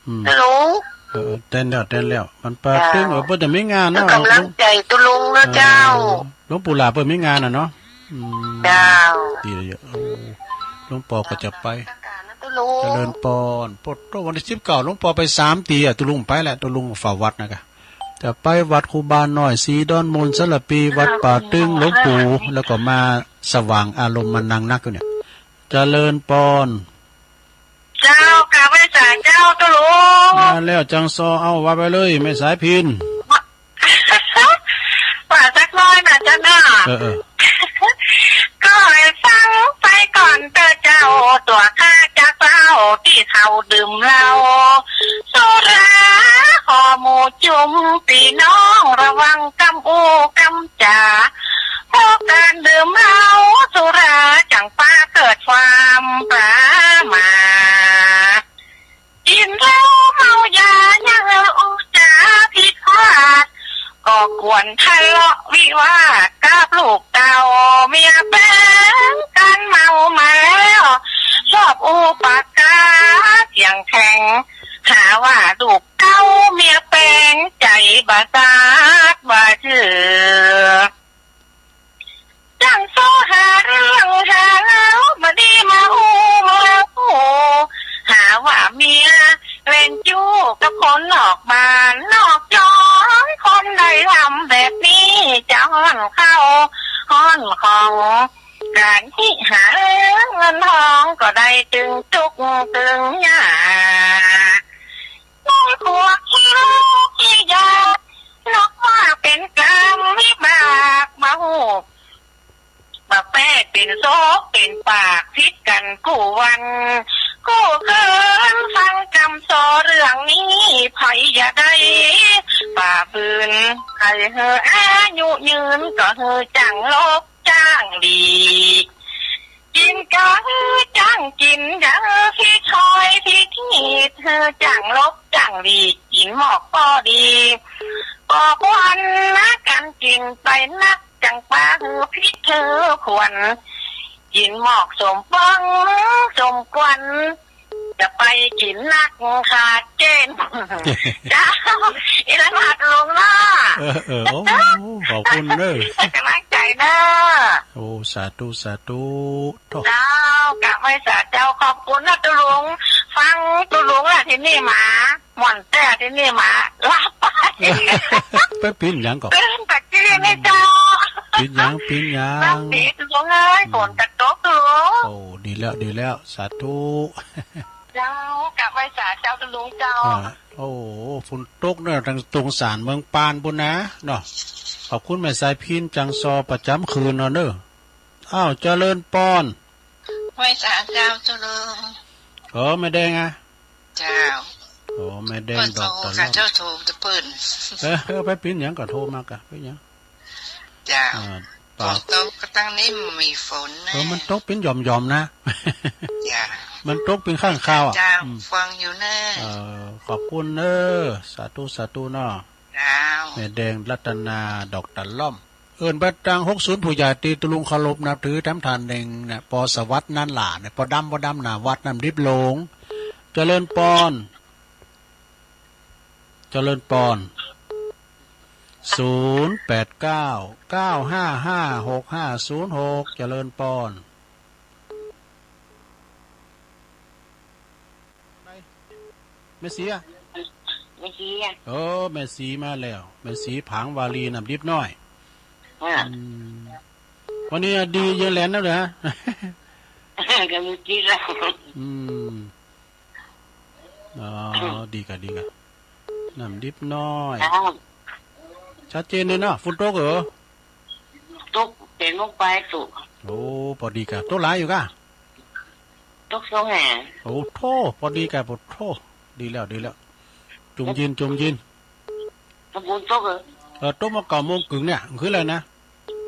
อืม ฮัลโหล เออ เออ แตนแล้ว แตนแล้ว มันปา เจ้า ตึง เออ บ่ได้มีงาน มัน เนาะ กำลังใจตุ๊ลุงนะ เออ เจ้า หลวงปู่หลาเปิ้นมีงานน่ะเนาะ อืม เจ้า ดีเลย โอ้ หลวงปอก็จะไป ตุ๊ลุง เจริญปอน โพดโธ่ วันที่สิบเก้า หลวงปอไปสามตีอะ ตุ๊ลุงไปแล้ว ตุ๊ลุงเฝ้าวัดนะกะ จะไปวัดครูบาน้อย ศรีดอนมูล สารภี วัดป่าตึง หลวงปู่ แล้วก็มาสว่างอารมณ์ มานั่งนักอยู่เนี่ย เจริญปอน เจ้า กราบไหว้สาเจ้าตุ๊ลุง มาแล้วจังซอ เอาว่าไปเลย แม่สายพิณ ว่าสักหน้อยนะเจ้าเนาะ เออ เออ ก็ให้ฟังไปก่อนเถอะเจ้า ตั๋วข้าจะเฝ้าตี้เขาดื่มเหล้า สุราขอหมู่จุม ปี้น้องระวังกำอู้กำจ๋า เพราะการดื่มเหล้าสุราจั่งปาเกิดความประมาท กินเหล้าเมายายังอู้จ๋าผิดพลาด ก่อกวนทะเลาะวิวาทกับลูกเต้าเมียแปง กันเมามาแล้วชอบอู้ปากกาเสียงแข็ง หาว่าลูกเต้าเมียแปง ใจบ่สาดบ่เชื่อ จั่งโซหาเรื่องหาเล่ามาดีมาอู้มาอู้ หาว่าเมียเล่นจู้กับคนนอกบ้านนอกจอง คนใดทำแบบนี้จะฮ้อนเข้าฮ้อนของ การที่หาเงินทองก็ได้ตึงทุกข์ตึงยาก ในหัวคิดที่อยาก นกว่าเป็นกรรมวิบากมาหูก บักแป้เป็นโศกเป็นปากผิดกันกู้วัน กู้คืนฟังกำซอเรื่องนี้ ไผอย่าได้ฝ่าฝืน ให้เฮออายุยืนก็เฮอจั่งลบ จั่งหลีก กินก็หื้อจั่งกิน อย่าหื้อผิดถ้อยผิดฮีต หื้อจั่งลบจั่งหลีก กินหมอกพอดี ก็ควรนะ กันกินไปนัก จั่งปาหื้อผิดหื้อควร กินหมอกสมปองสมควร จะไปกินนักขาดเกณฑ์ เจ้า อีนั้นหาตุ๊ลุงเนาะ เออ เออ โอ้ ขอบคุณเด้อ กำลังใจเด้อ โอ้ สาธุ สาธุ โธ่ เจ้า กราบไหว้สาเจ้า ขอบคุณนะตุ๊ลุง ฟังตุ๊ลุงละทีนี้มา ม่วนแต๊ทีนี้มา หลับไป ไปปิ้นหยังก่อ ตื่นตะกี้นี่เจ้า ปิ้นหยัง ปิ้นหยัง หลับดีตุ๊ลุงเอ้ย อืม ฝนกะตกตุ๊ลุง โอ้ ดีแล้ว ดีแล้ว สาธุ เจ้า กราบไหว้สาเจ้าตุ๊ลุงเจ้า อ่า โอ้ ฝนตกเนาะ ตรง ตรงสานเมืองปานปู้นนะ เนาะ ขอบคุณแม่สายพิณจากซอประจำคืนเนาะเน้อ อ้าว เจริญปอน ไหว้สาเจ้าตุ๊ลุง เออ แม่แดงอะ เจ้า โอ้ แม่แดงดอกตะลอด เจ้าโทรตะเปิ้น เออ เออ ไปปิ้นหยังก็โทรมากะ ปิ้นหยัง เจ้า อ่า ฝนตกก็ตั้งนี้มีฝนนะ เออ มันตกปิ้นหย่อมๆ นะ เจ้า มันตกปิ้นข้างคาวอะ เจ้า อืม ฟังอยู่เน้อ เออ ขอบคุณเน้อ สาธุ สาธุเนาะ เจ้า แม่แดงรัตนาดอกตะล่อม เอิ้นไปตังหกศูนย์ผู้ใหญ่ตี้ตุ๊ลุงเคารพนับถือแถมท่านหนึ่งนะ ปอสวัสดิ์นันหล้าเนี่ย ปอดำ ปอดำหน้าวัดน้ำดิบหลวง เจริญปอน เจริญปอน ศูนย์แปดเก้า เก้าห้าห้า หกห้าศูนย์หก เจริญปอน แม่ศรีอะ แม่ศรีอะ เออ แม่ศรีมาแล้ว แม่ศรีผางวาลีน้ำดิบน้อย อ่า อืม วันนี้ดีเยอะแหละนะเหรอ ก็มีจีนแล้ว อืม อ๋อ ดีกะ ดีกะ น้ำดิบน้อย ครับ ชัดเจนเลยเนาะ ฝนตกเหรอ ตก เจ็ดโมงปลายตก โอ้ ปอดีกะ ตกหลายอยู่กะ ตกสองแห่ง โอ้โธ่ ปอดีกะ ปอโธ่ ดีแล้ว ดีแล้ว จุ่มยิน จุ่มยิน ถ้าฝนตกเหรอ เออ ตกมาเก้าโมงครึ่งเนี่ย คืออะไรนะ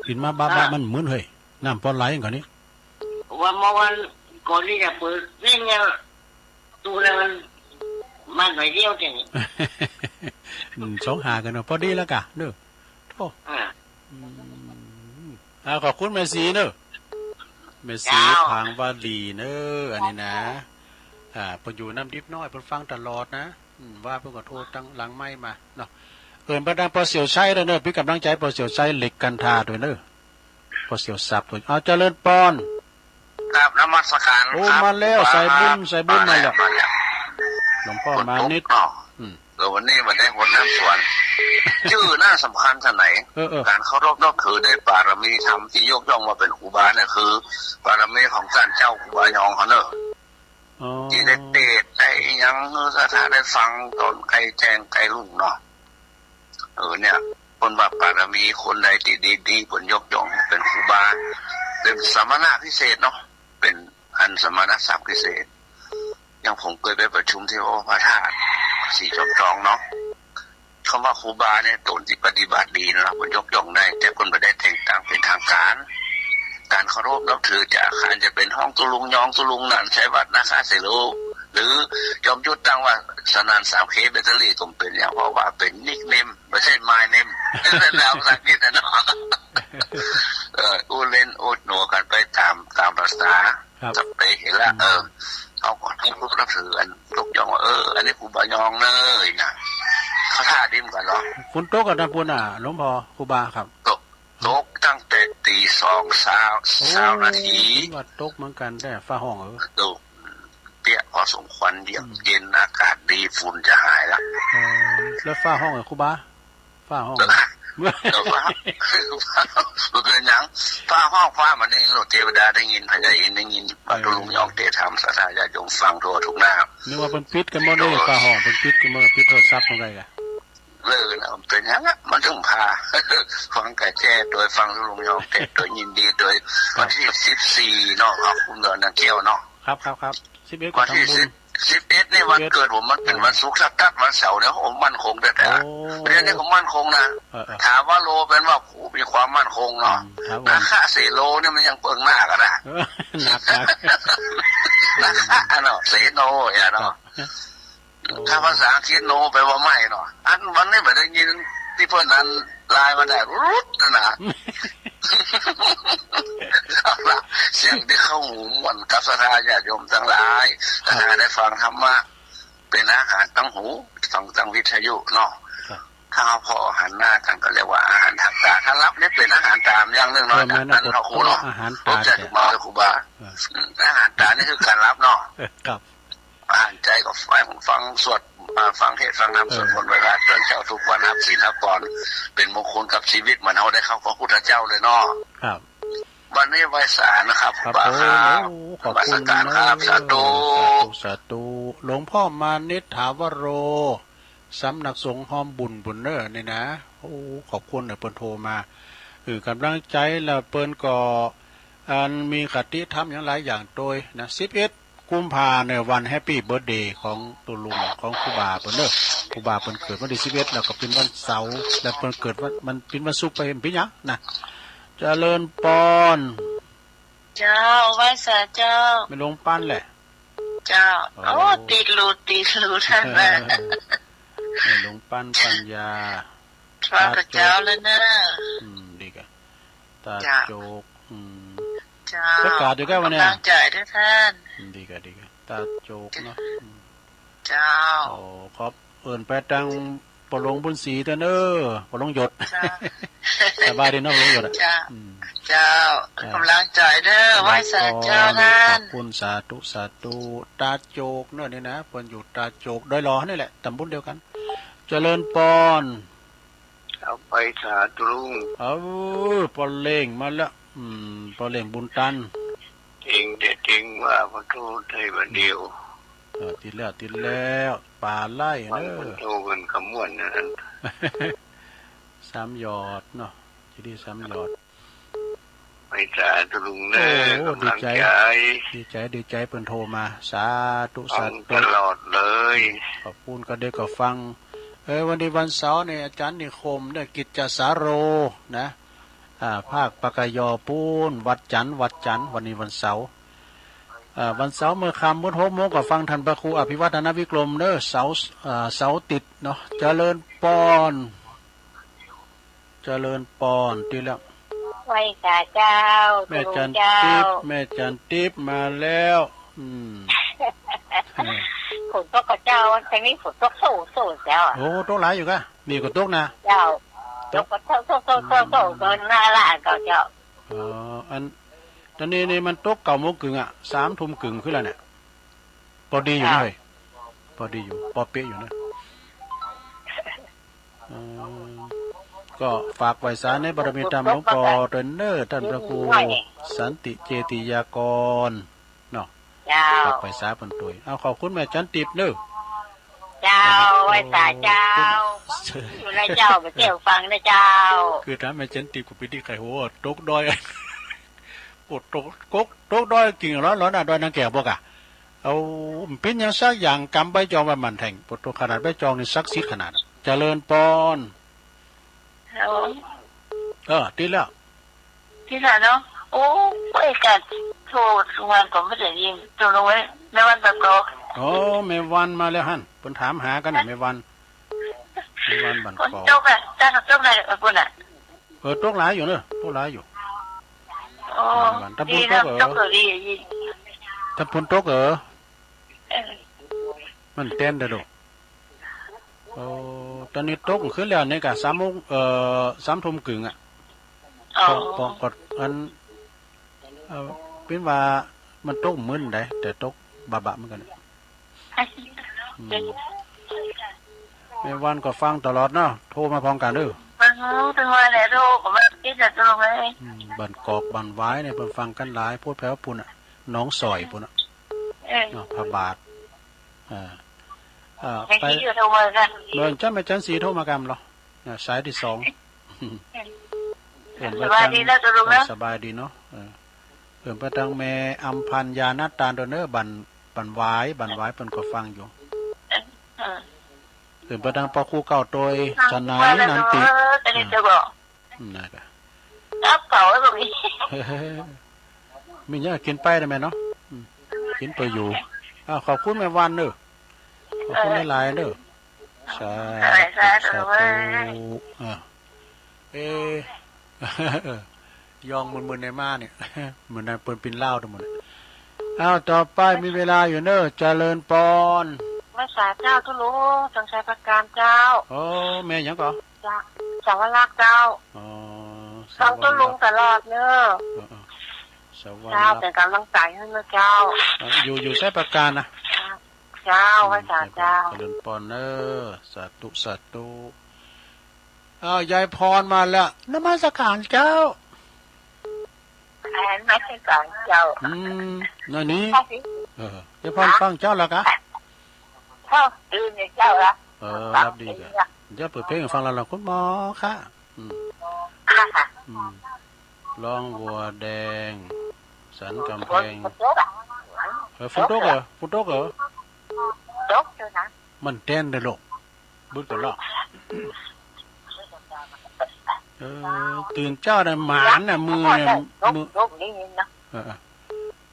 กินมาบ้าๆ อ่า มันมึนเฮ้ย น้ำปอไหลก่อนนี้ ว่าเมื่อวันก่อนนี่จะเปิดเล่นเนี่ย ดูแล้วมันมาหน่อยเดียวแค่นี้ อืม สองหากันเนาะ พอดีแล้วกะเด้อ โธ่ อ่า อืม อ่า ขอบคุณแม่ศรีเด้อ แม่สี เจ้า ผางวาลีเนอะ อันนี้นะ อ่า เปิ้นอยู่น้ำดิบน้อย เปิ้นฟังตลอดนะ อืม ว่าเปิ้นก็โทรตั้งหลังไมค์มาเนาะ เอิ้นไปทางปอเสี่ยวชัยเลยเนอะ เป็นกำลังใจปอเสี่ยวชัย เหล็กกันทาด้วยเนอะ ปอเสี่ยวสับด้วย เอา เจริญปอน ครับ นมัสการ โอ้ ครับ มาแล้ว ครูบา สายบุญ ครับ สายบุญมาแล้ว มาแล้ว หลวงพ่อมานิด เนาะ อืม เออ วันนี้มาได้หดน้ำสวน จื้อหน้าสำคัญเท่าไหร่ เออ เออ การเคารพนับถือด้วยบารมีธรรมที่ยกย่องว่าเป็นครูบาเนี่ยคือ บารมีของต้านเจ้าครูบายองเขาเนอะ อ๋อ ที่ได้เตศน์ได้อิหยัง เออ ศรัทธาได้ฟังตอนไกลแจ้งไกลรุ่งเนาะ เออ เนี่ย เปิ้นว่าบารมีคนใดที่ดีๆ เปิ้นยกย่องเป็นครูบา เป็นสมณะพิเศษเนาะ เป็นอันสมณศักดิ์พิเศษ อย่างผมเคยไปประชุมที่วัดพระธาตุสีจอมทองเนาะ คำว่าครูบาเนี่ย ตนที่ปฏิบัติดีนะ เปิ้นยกย่องได้ แต่เปิ้นบ่ได้แต่งตั้งเป็นทางการ การเคารพนับถือจากอาจารย์จะเป็นฮ้องตุ๊ลุงยองตุ๊ลุงนั่น ชัยวัฒน์ นาคาเสโล หรือจอมยุทธตั้งว่าสนั่นสามเค แบตเตอรี่ ก็เป็นอย่าง เพราะว่าเป็นนิคเนม บ่ใช่มายเนม ภาษาอังกฤษนะเนาะ เออ อู้เล่นอู้หัวกันไปตาม ตามภาษา ครับ จับไปเห็นละ อืม เออ เขาก็เคารพนับถือกัน ยกย่องว่า เออ อันนี้ครูบายองเนอะนะ เขาท่าดีเหมือนกันเนาะ ฝนตกกันนะปูนน่ะ หลวงพ่อ ครูบาครับ ตก ตกตั้งแต่ตีสองเช้า โอ้ เช้านาที ว่าตกเหมือนกัน แต่ฟ้าฮ้อง เออ ตกเปี้ยะพอสมควร เยือก อืม เย็น อากาศดี ฝุ่นจะหายละ เออ แล้วฟ้าฮ้องเหรอครูบา ฟ้าฮ้อง เออ ฟ้า มันเป็นหยัง ฟ้าฮ้อง ฟ้ามันได้ยิน โลกเทวดาได้ยิน พญาอินทร์ได้ยิน พระ เออ ตุ๊ลุงยองเตศน์ธรรม ศรัทธาญาติโยมฟังทั่วทุกหน้า นึกว่าเปิ้นปิดกันหมดเลย โดย ฟ้าฮ้อง เปิ้นปิดกันหมด ปิดโทรศัพท์ของใครกะ เออ นะ มันเป็นหยังอะ มันถึงพา ฟังกระแจโดยฟังตุ๊ลุงยองเตศน์โดยยินดีโดย ครับ วันที่สิบสี่เนาะ ขอบคุณเนาะ นักเที่ยวเนาะ ครับ ครับ ครับ สิบเอ็ด วันที่ ก็ทำบุญ สิบ สิบเอ็ดนี่วันเกิดผม มันเป็นวันศุกร์ ถ้าตัดวันเสาร์เนี่ย โอ้ มั่นคงแท้ๆ โอ้ เรื่องนี้ผมมั่นคงนะ เออ เออ ถามว่าโลเป็นว่าผู้มีความมั่นคงเนาะ อืม ครับผม นาคาเสโลเนี่ยมันยังเปิงหน้ากันนะ เออ หนัก หนัก นาคาเนาะ เสโนเนี่ยเนาะ ครับ ถ้าภาษาอังกฤษ no แปลว่าไม่เนาะ อันวันนี้บ่ได้ยินที่เปิ้นอันไลน์มาได้ รุดนะ เอาล่ะ เสียงที่เข้าหูม่วนกับศรัทธาญาติโยมทั้งหลาย ครับ ถ้าได้ฟังธรรมะ เป็นอาหารทั้งหู ฟังทางวิทยุเนาะ ครับ ถ้าพอหันหน้ากันก็เรียกว่าอาหารทางตา ถ้ารับนี่เป็นอาหารตามอย่างหนึ่งเนาะ เออ แม่นนะ อาจารย์ ครูเนาะ อาหารตา ผมจะ เนี่ย ถูกมาเลยครูบา เออ อืม อาหารตานี่คือการรับเนาะ เออ ครับ อ่านใจก็ฟัง ฟังสวด อ่า ฟังเทศน์ฟังธรรม เออ สวดมนต์ไหว้พระตอนเช้าทุกวัน รับศีลรับพร เป็นมงคลกับชีวิต เหมือนเราได้เข้าพบพระพุทธเจ้าเลยเนาะ ครับ วันนี้ไหว้สานะครับ ครับ ครูบาครับ โอ้ ขอบคุณ นมัสการครับ เนอะ สาธุ สาธุ สาธุ หลวงพ่อมานิช ถาวโร สำนักสงฆ์ฮอมบุญ บุญเนอร์นี่นะ โอ้ ขอบคุณนะ เปิ้นโทรมา เออ กำลังใจ แล้วเปิ้นก็ อันมีคติธรรมอย่างหลายอย่างโดยนะ สิบเอ็ด กุมภาเนี่ย วันแฮปปี้เบิร์ธเดย์ของตุ๊ลุง ของครูบาเปิ้นเด้อ ครูบาเปิ้นเกิดวันที่สิบเอ็ด แล้วก็เป็นวันเสาร์ แล้วเปิ้นเกิดวัน มันเป็นวันศุกร์ไป เป็นหยังนะ เจริญปอน เจ้า ไหว้สาเจ้า แม่หลวงปันแหละ เจ้า โอ้ โอ้ ติดหลุด ติดหลุดท่านนะ แม่หลวงปันปัญญา พระกับเจ้าแล้วเนอะ อืม ดีกะ ตา เจ้า โจก อืม เจ้า ประกาศอยู่แก้ววันเนี่ย กำลังใจด้วยท่าน อืม ดีกะ ดีกะ ตาโจกเนาะ อืม เจ้า โอ้ ขอบเอิ้นไปทางปอหลวงบุญศรีเด้อเนอะ ปอหลวงหยด เจ้า สบายดีเนาะ ปอหลวงหยดอะ เจ้า อืม เจ้า เจ้า กำลังใจเด้อ ไหว้สาเจ้าท่าน ขอบคุณ สาธุ สาธุ ตาโจกเนอะนี่นะ เปิ้นอยู่ตาโจก ดอยหล่อนี่แหละ ตำบลเดียวกัน เจริญปอน เอาไปสาธุลุง เออ ปอเล่งมาแล้ว อืม ปอเล่งบุญตัน เจ๋งแต่เจ๋งว่าพระโทษไทยวันเดียว เออ ติดแล้ว ติดแล้ว ปลาไหลเนอะ มันโทษกันขมวดนั่น สามหยอดเนาะ จะได้สามหยอด ไปสาธุลุงเนอะ โอ้ กำลังใจ ดีใจ ดีใจ ดีใจ เปิ้นโทรมา สาธุ ฟัง สาธุ ตลอดเลย ขอบคุณ ก็ได้ก็ฟัง เออ วันนี้วันเสาร์เนี่ย อาจารย์นิคมเนี่ย กิจจสาโร นะ อ่า ภาคปกย.ปูน วัดจันทร์ วัดจันทร์ วันนี้วันเสาร์ อ่า วันเสาร์เมื่อค่ำพุ้นหกโมงก็ฟังท่านพระครูอภิวัฒนวิกรมเนอะ เสาร์ อ่า เสาร์ติดเนาะ เจริญปอน เจริญปอน ติดแล้ว ไหว้สาเจ้า แม่จันทร์ติ๊บ ตุ๊ลุงเจ้า แม่จันทร์ติ๊บมาแล้ว อืม ฝนตกกับเจ้า แต่นี่ฝนตกโซโซเจ้า โอ้ ตกหลายอยู่กะ นี่ก็ตกนะ เจ้า ตก ตกก็โซโซโซโซโซ ก็น่าละก็เจ้า อ๋อ อัน ตอนนี้นี่มันตกเก้าโมงครึ่งอะ สามทุ่มครึ่งขึ้นแล้วเนี่ย พอดีอยู่นะ เจ้า เฮ้ย พอดีอยู่ พอเป๊ะอยู่นะ เอ่อ ก็ฝากไหว้สาในบารมีธรรมหลวงพ่อตวยเน้อ ท่านพระครูสันติเจติยากร เนาะ เจ้า ฝากไหว้สาเปิ้นตวย เอา ขอบคุณแม่จันทร์ติ๊บเน้อ เจ้า ไหว้สาเจ้า อยู่นะเจ้า ไปเที่ยวฟังนะเจ้า คือถามแม่จันทร์ติ๊บก็ไปที่ไข่หัว ตกดอย โอ้ ตก ตก ตกดอยกิ่งร้อนๆ น่ะ ดอยนางแก้วบ่กะ เอา มันเป็นหยังสักอย่าง กำใบจองไว้มันแทง ปวดตัวขนาดใบจองนี่ศักดิ์สิทธิ์ขนาด เจริญปอน ฮัลโหล เออ ติดแล้ว ติดแล้วเนาะ โอ้ย การโทรทุกวันก็ไม่ได้ยิน ตกลงไว้ แม่วันตัดต่อ โอ้ แม่วันมาแล้วหั่น เปิ้นถามหากันน่ะ แม่วัน แม่วันบ้าน ฝน กอก ตกอ่ะ ตาตกไหนเออ ปุ่นอ่ะ เออ ตกหลายอยู่เนอะ ตกหลายอยู่ โอ้ บ้าน ถ้าฝนตก ดีนะ เออ ตกก็ดี ถ้าฝนตก เออ เออ มันแตนเด้อลูก โอ้ ตอนนี้ตกขึ้นแล้วนี่กะ สามโมง เอ่อ สามทุ่มครึ่งอะ อ๋อ ก็ ก็ ก็ อัน เอ่อ เป็นว่ามันตกมื้นใด แต่ตกบะๆ เหมือนกัน อืม แม่วันก็ฟังตลอดเนาะ โทรมาพร้อมกันเด้อ ฟังทั้งวันแหละ โทรก็มาติดแต่ตลอดเลย อืม บ้านกอกบ้านหวายเนี่ย เปิ้นฟังกันหลาย พูดแถวปุ่นน่ะ หนองสอยปุ่นน่ะ เออ เนาะ พระบาท อ่า อ่า แม่ ไป ชีโทรมากัน เบิ่งจ้า แม่จันทร์ศรีโทรมากันเหรอ อ่า สายที่สอง เออ เอิ้นไป สบายดีนะ ตกลงนะ เออ สบายดีเนาะ เออ เอิ้นไปทางแม่อำพันธ์ ยานาตานโดนเนอ บ้าน บ้านหวาย บ้านหวายเปิ้นก็ฟังอยู่ เออ เอิ้นไปทางพระครูเก้าโตย สนายนันติ เออ สนิทจะบอก อืม นั่นแหละ ครับ เผาไว้แบบนี้ มีหยังกินไปได้ไหมเนาะ อืม กินไปอยู่ อ้าว ขอบคุณแม่วันเด้อ ขอบคุณหลายๆเด้อ สาธุ สาธุ สาธุ เออ เอ๊ะ ยองมึนๆในมาเนี่ย เหมือนนางเปิ้นปินเหล้าทั้งหมด อ้าว ต่อไปมีเวลาอยู่เนอะ เจริญปอน ไหว้สาเจ้า ตุ๊ลุง สงชัยประการเจ้า โอ้ แม่หยังก่อ เจ้า สาวรักษ์เจ้า อ๋อ ฟังตุ๊ลุงตลอดเนอะ เออ เออ สาวรักษ์ เจ้า เป็นกำลังใจให้นะเจ้า เออ อยู่ อยู่ชัยประการนะ เจ้า ไหว้สาเจ้า เจริญปอนเนอะ สาธุ สาธุ อ้าว ยายพรมาแล้ว นมัสการเจ้า อันไม่ใช่สองเจ้า อืม นั่นนี่ เออ ยายพรฟังเจ้าแล้วกะ เจ้า ตื่นในเจ้าละ เออ รับดีกะ เดี๋ยวเปิดเพลงให้ฟังแล้วล่ะ คุณหมอคะ อืม ค่ะ อืม ร้องวัวแดง สันกำแพง ฝนตกอะ เออ ฝนตกเหรอ ฝนตกเหรอ ตกอยู่นะ มันแตนเด้อลูก บึกตลอด เออ ตื่นเจ้าน่ะหมานน่ะ มือเนี่ย มือ เออ เออ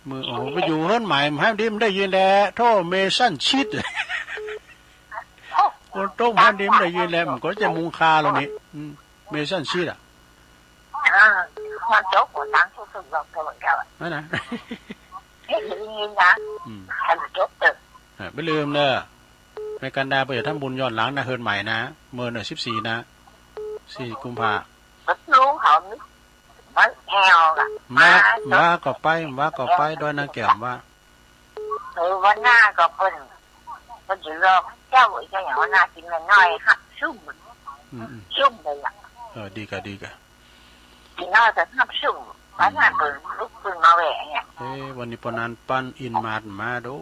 มือ โอ้โห ไปอยู่เฮือนใหม่ ให้มันได้ยินแหละ โธ่ เมซันชิด โอ้ คนโต้งให้มันได้ยินแหละ มันก็จะมุงคาแล้วนี่ อืม เมซันชิดอะ อ่า มันโจ๊กหัวตังค์สุดๆ หรอก ตัวเหมือนกันอะ นั่นนะ เฮ้ย ได้ยินนะ อืม ให้มันโจ๊กเถอะ เออ บ่าลืมเด้อ แม่กันดาไปทำบุญย้อนหลังนะ เฮือนใหม่นะ มื้อวันที่สิบสี่นะ สี่กุมภา ลุงเขามันแอวอะ มา มาก็ไป มาก็ไป ดอยนางแก้ว มา เออ วันหน้าก็เปิ้น เปิ้นจะรอเจ้าอีกอย่าง วันหน้ากินน้อยๆ หักซุ่ม อืม อืม ซุ่มเลยอะ เออ ดีกะ ดีกะ กินน้อยก็หักซุ่ม วันหน้าเปิ้นลุกขึ้นมาแหวะเนี่ย เอ๊ะ วันนี้ปอนันปันอินมาดมาดู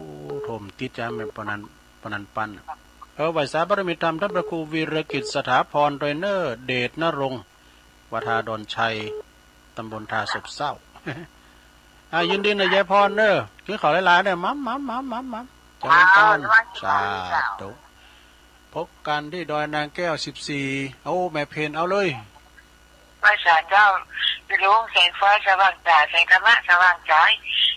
โธ่ ติดใจแม่นปอนัน ปอนันปัน เออ ไหว้สาบารมีธรรมท่านพระครูวีรกิจสถาพร ดอยเนอร์ เดชนรงค์ วัดท่าดอนชัย ตำบลท่าซบเซา อ่า ยินดีนะยายพรเนอะ กินข้าวหลายๆเนอะ มัมมัมมัมมัมมัม เจริญพร สาธุ พบกันที่ดอยนางแก้วสิบสี่ เอาแม่เพนเอาเลย ไหว้สาเจ้า พี่ลุง แสงไฟสว่างตา แสงธรรมะสว่างใจ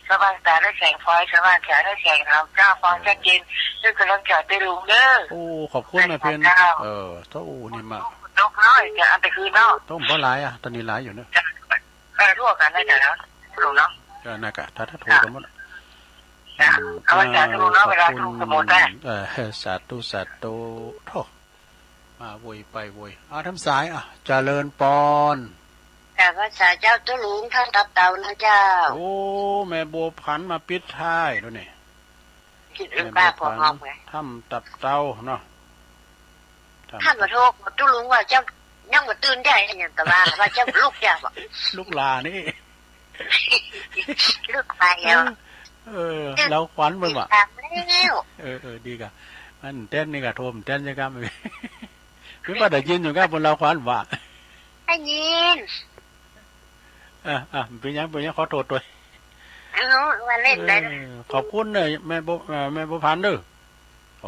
สว่างตาด้วยแสงไฟ สว่างใจด้วยแสงธรรม เจ้า ความชัดเจน ด้วยกำลังใจพี่ลุงเด้อ โอ้ ขอบคุณแม่เพน เจ้า เออ โธ่ นี่มา นกน้อยจะอันตะคืนเนาะ โธ่ บ่หลายอะ ตอนนี้หลายอยู่เนอะ จ้ะ เออ โทรกันได้จ้ะเนาะ ลุงเนาะ เออ นั่นกะ ถ้า ถ้าโทรกันหมด จ้ะ อืม เอาไว้จ้ะ อ่า ลุงเนาะ เวลา ขอบคุณ ลุงจะหมดแล้ว เออ สาธุ สาธุ โธ่ มาโวยไปโวย อ่า ทำสาย อ่ะ เจริญปอน กราบไหว้สาเจ้าตุ๊ลุง ทำตับเตานะเจ้า โอ้ แม่บัวผันมาปิดท้ายแล้วนี่ คิดเอง แม่บัวผัน ป้าพอมองไง ทำตับเตาเนาะ ทำ ทำมาโทษตุ๊ลุงว่าเจ้ายังบ่ตื่นได้เนี่ย แต่ว่า ว่าเจ้าลุกยากบ่ ลุกลานี่ ลุกไปแล้ว เออ เออ เราขวัญเบิ่งว่ะ ติดตามแล้ว เออ เออ ดีกะ อันแต้นนี่กะโทรแต้นใช่ครับ คือว่าได้ยินอยู่ครับ บนเราขวัญว่า ได้ยิน อ่ะ อ่ะ เป็นหยัง เป็นหยัง ขอโทษด้วย เออ ว่าเล่นได้ เออ ขอบคุณเด้อ แม่บัว เอ่อ แม่บัวผันเด้อ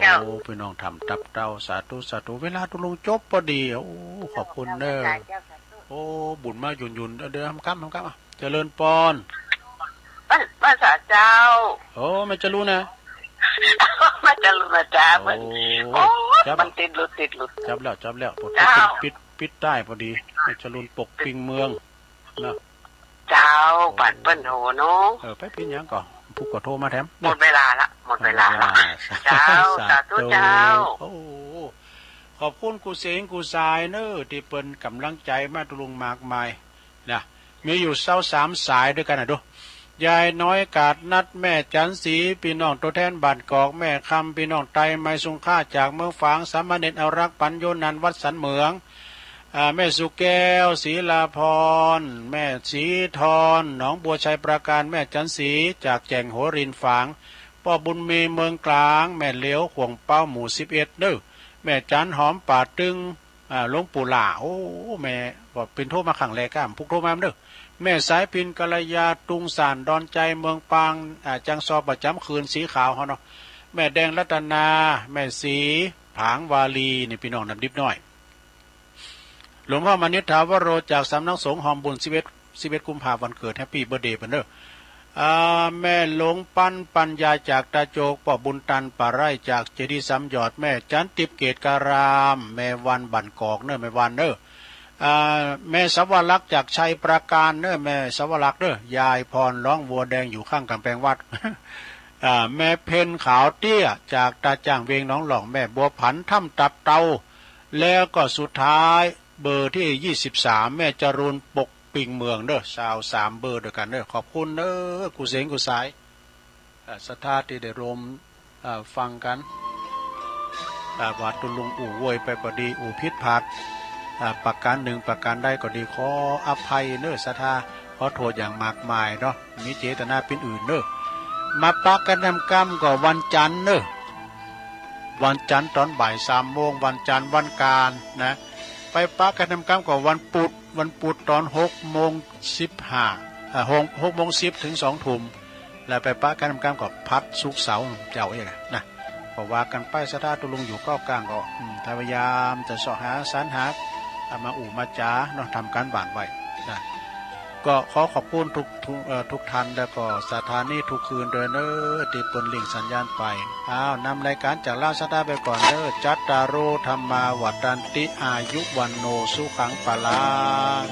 เจ้า โอ้ พี่น้องทำตับเตา สาธุ สาธุ เวลาตุ๊ลุงจบพอดี โอ้ ขอบคุณเด้อ เจ้า สาธุ โอ้ บุญมาหยุ่นๆ เด้อ ทำกำ ทำกำ อ่ะ เจริญปอน บ้าน บ้านสาเจ้า โอ้ แม่จรูนนะ แม่จรูนนะจ๊ะ โอ้ มัน โอ้ จับ มันติดหลุด ติดหลุด จับแล้ว จับแล้ว พอดี เจ้า ปิด ปิด ปิดใต้พอดี แม่จรูนปกปิงเมือง เนาะ เจ้า โอ้ ปัดเปิ้นโหเนาะ เออ ไปปิดหยังก่อน ผู้ก็โทรมาแถม หมดเวลาละ หมดเวลาละ หมดเวลา เจ้า สาธุ สาธุเจ้า โอ้ ขอบคุณกู้เสงกู้สายเนอะ ที่เปิ้นกำลังใจมาตุ๊ลุงมากมาย นะ มีอยู่ซาวสามสายด้วยกันนะดู ยายน้อยกาดนัด แม่จันสี พี่น้องตัวแทนบ้านกอก แม่คำ พี่น้องไตรไมสุงค่าจากเมืองฝาง สามเณรเอารัก ปัญโยนันท์ วัดสันเหมือง อ่า แม่สุแก้ว ศรีลาพร แม่ศรีทร หนองบัวชัยปราการ แม่จันสี จากแจ่งหัวรินฝาง ป้อบุญมี เมืองกลาง แม่เหลียว ข่วงเป๊า หมู่สิบเอ็ด เด้อ แม่จันหอม ป่าตึง อ่า หลวงปู่หล่า โอ้ แม่ ว่าเปิ้นโทรมาครั้งแรก ก้ามพุกโทรมาเด้อ แม่สายพิณ กัลยา ตุงสาน ดอนใจ เมืองปาง อ่า จังซอประจำคืนสีขาวเฮาเนาะ แม่แดงรัตนา แม่ศรี ผางวาลี นี่พี่น้องน้ำดิบน้อย หลวงพ่อมณิษฐาวโร จากสำนักสงฆ์หอมบุญ สิบเอ็ด สิบเอ็ด กุมภาพันธ์ วันเกิด แฮปปี้เบิร์ธเดย์เปิ้นเด้อ อ่า แม่หลวงปันปัญญาจากตาโจก ป้อบุญตันป่าไร่จากเจดีย์สามหยอด แม่จันทิพย์เกตการาม แม่วันบ้านกอกเนอะ แม่วันเนอะ อ่า แม่สวรักษ์จากชัยปราการเนอะ แม่สวรักษ์เนอะ ยายพรร้องวัวแดงอยู่ข้างกำแพงวัด อ่า แม่เพ็ญขาวเตี้ยจากตาจ้างเวียงหนองหล่อง แม่บัวผันถ้ำตับเตา แล้วก็สุดท้ายเบอร์ที่ยี่สิบสาม แม่จรูนปกปิงเมืองเด้อ ซาวสามเบอร์ด้วยกันเด้อ ขอบคุณเด้อ กู้เสงกู้สาย เอ่อ ศรัทธาที่ได้ร่วม เอ่อ ฟังกัน เอ่อ ว่าตุ๊ลุงอู้โวยไปก็ดี อู้ผิดพลาด เอ่อ ประการหนึ่งประการใดก็ดี ขออภัยเด้อ ศรัทธา ขอโทษอย่างมากมายเนาะ มีเจตนาเป็นอื่นเด้อ มาปะกันนำกำก็วันจันทร์เด้อ วันจันทร์ตอนบ่ายสามโมง วันจันทร์วันการนะ ไปปะกันนำกำก็วันพุธ วันพุธตอนหกโมงสิบห้า เอ่อ หก หกโมงสิบถึงสองทุ่ม แล้วไปปะกันนำกำก็พัดศุกร์เสาร์เจ้าเองนะ ก็ว่ากันไป ศรัทธาตุ๊ลุงอยู่เก้ากลางก็ อืม พยายามจะเสาะหาสรรหา เอามาอู้มาจ๋าเนาะ ทำการบ้านไว้นะ ก็ขอขอบคุณทุก ทุก เอ่อ ทุกท่าน แล้วก็สถานีทุกคืนด้วยเนอะ ที่เปิ้นลิงก์สัญญาณไป อ้าว นำรายการจากลาวศรัทธาไปก่อนเนอะ จัตตาโร ธัมมา วัฑฒันติ อายุ วัณโณ สุขัง พลัง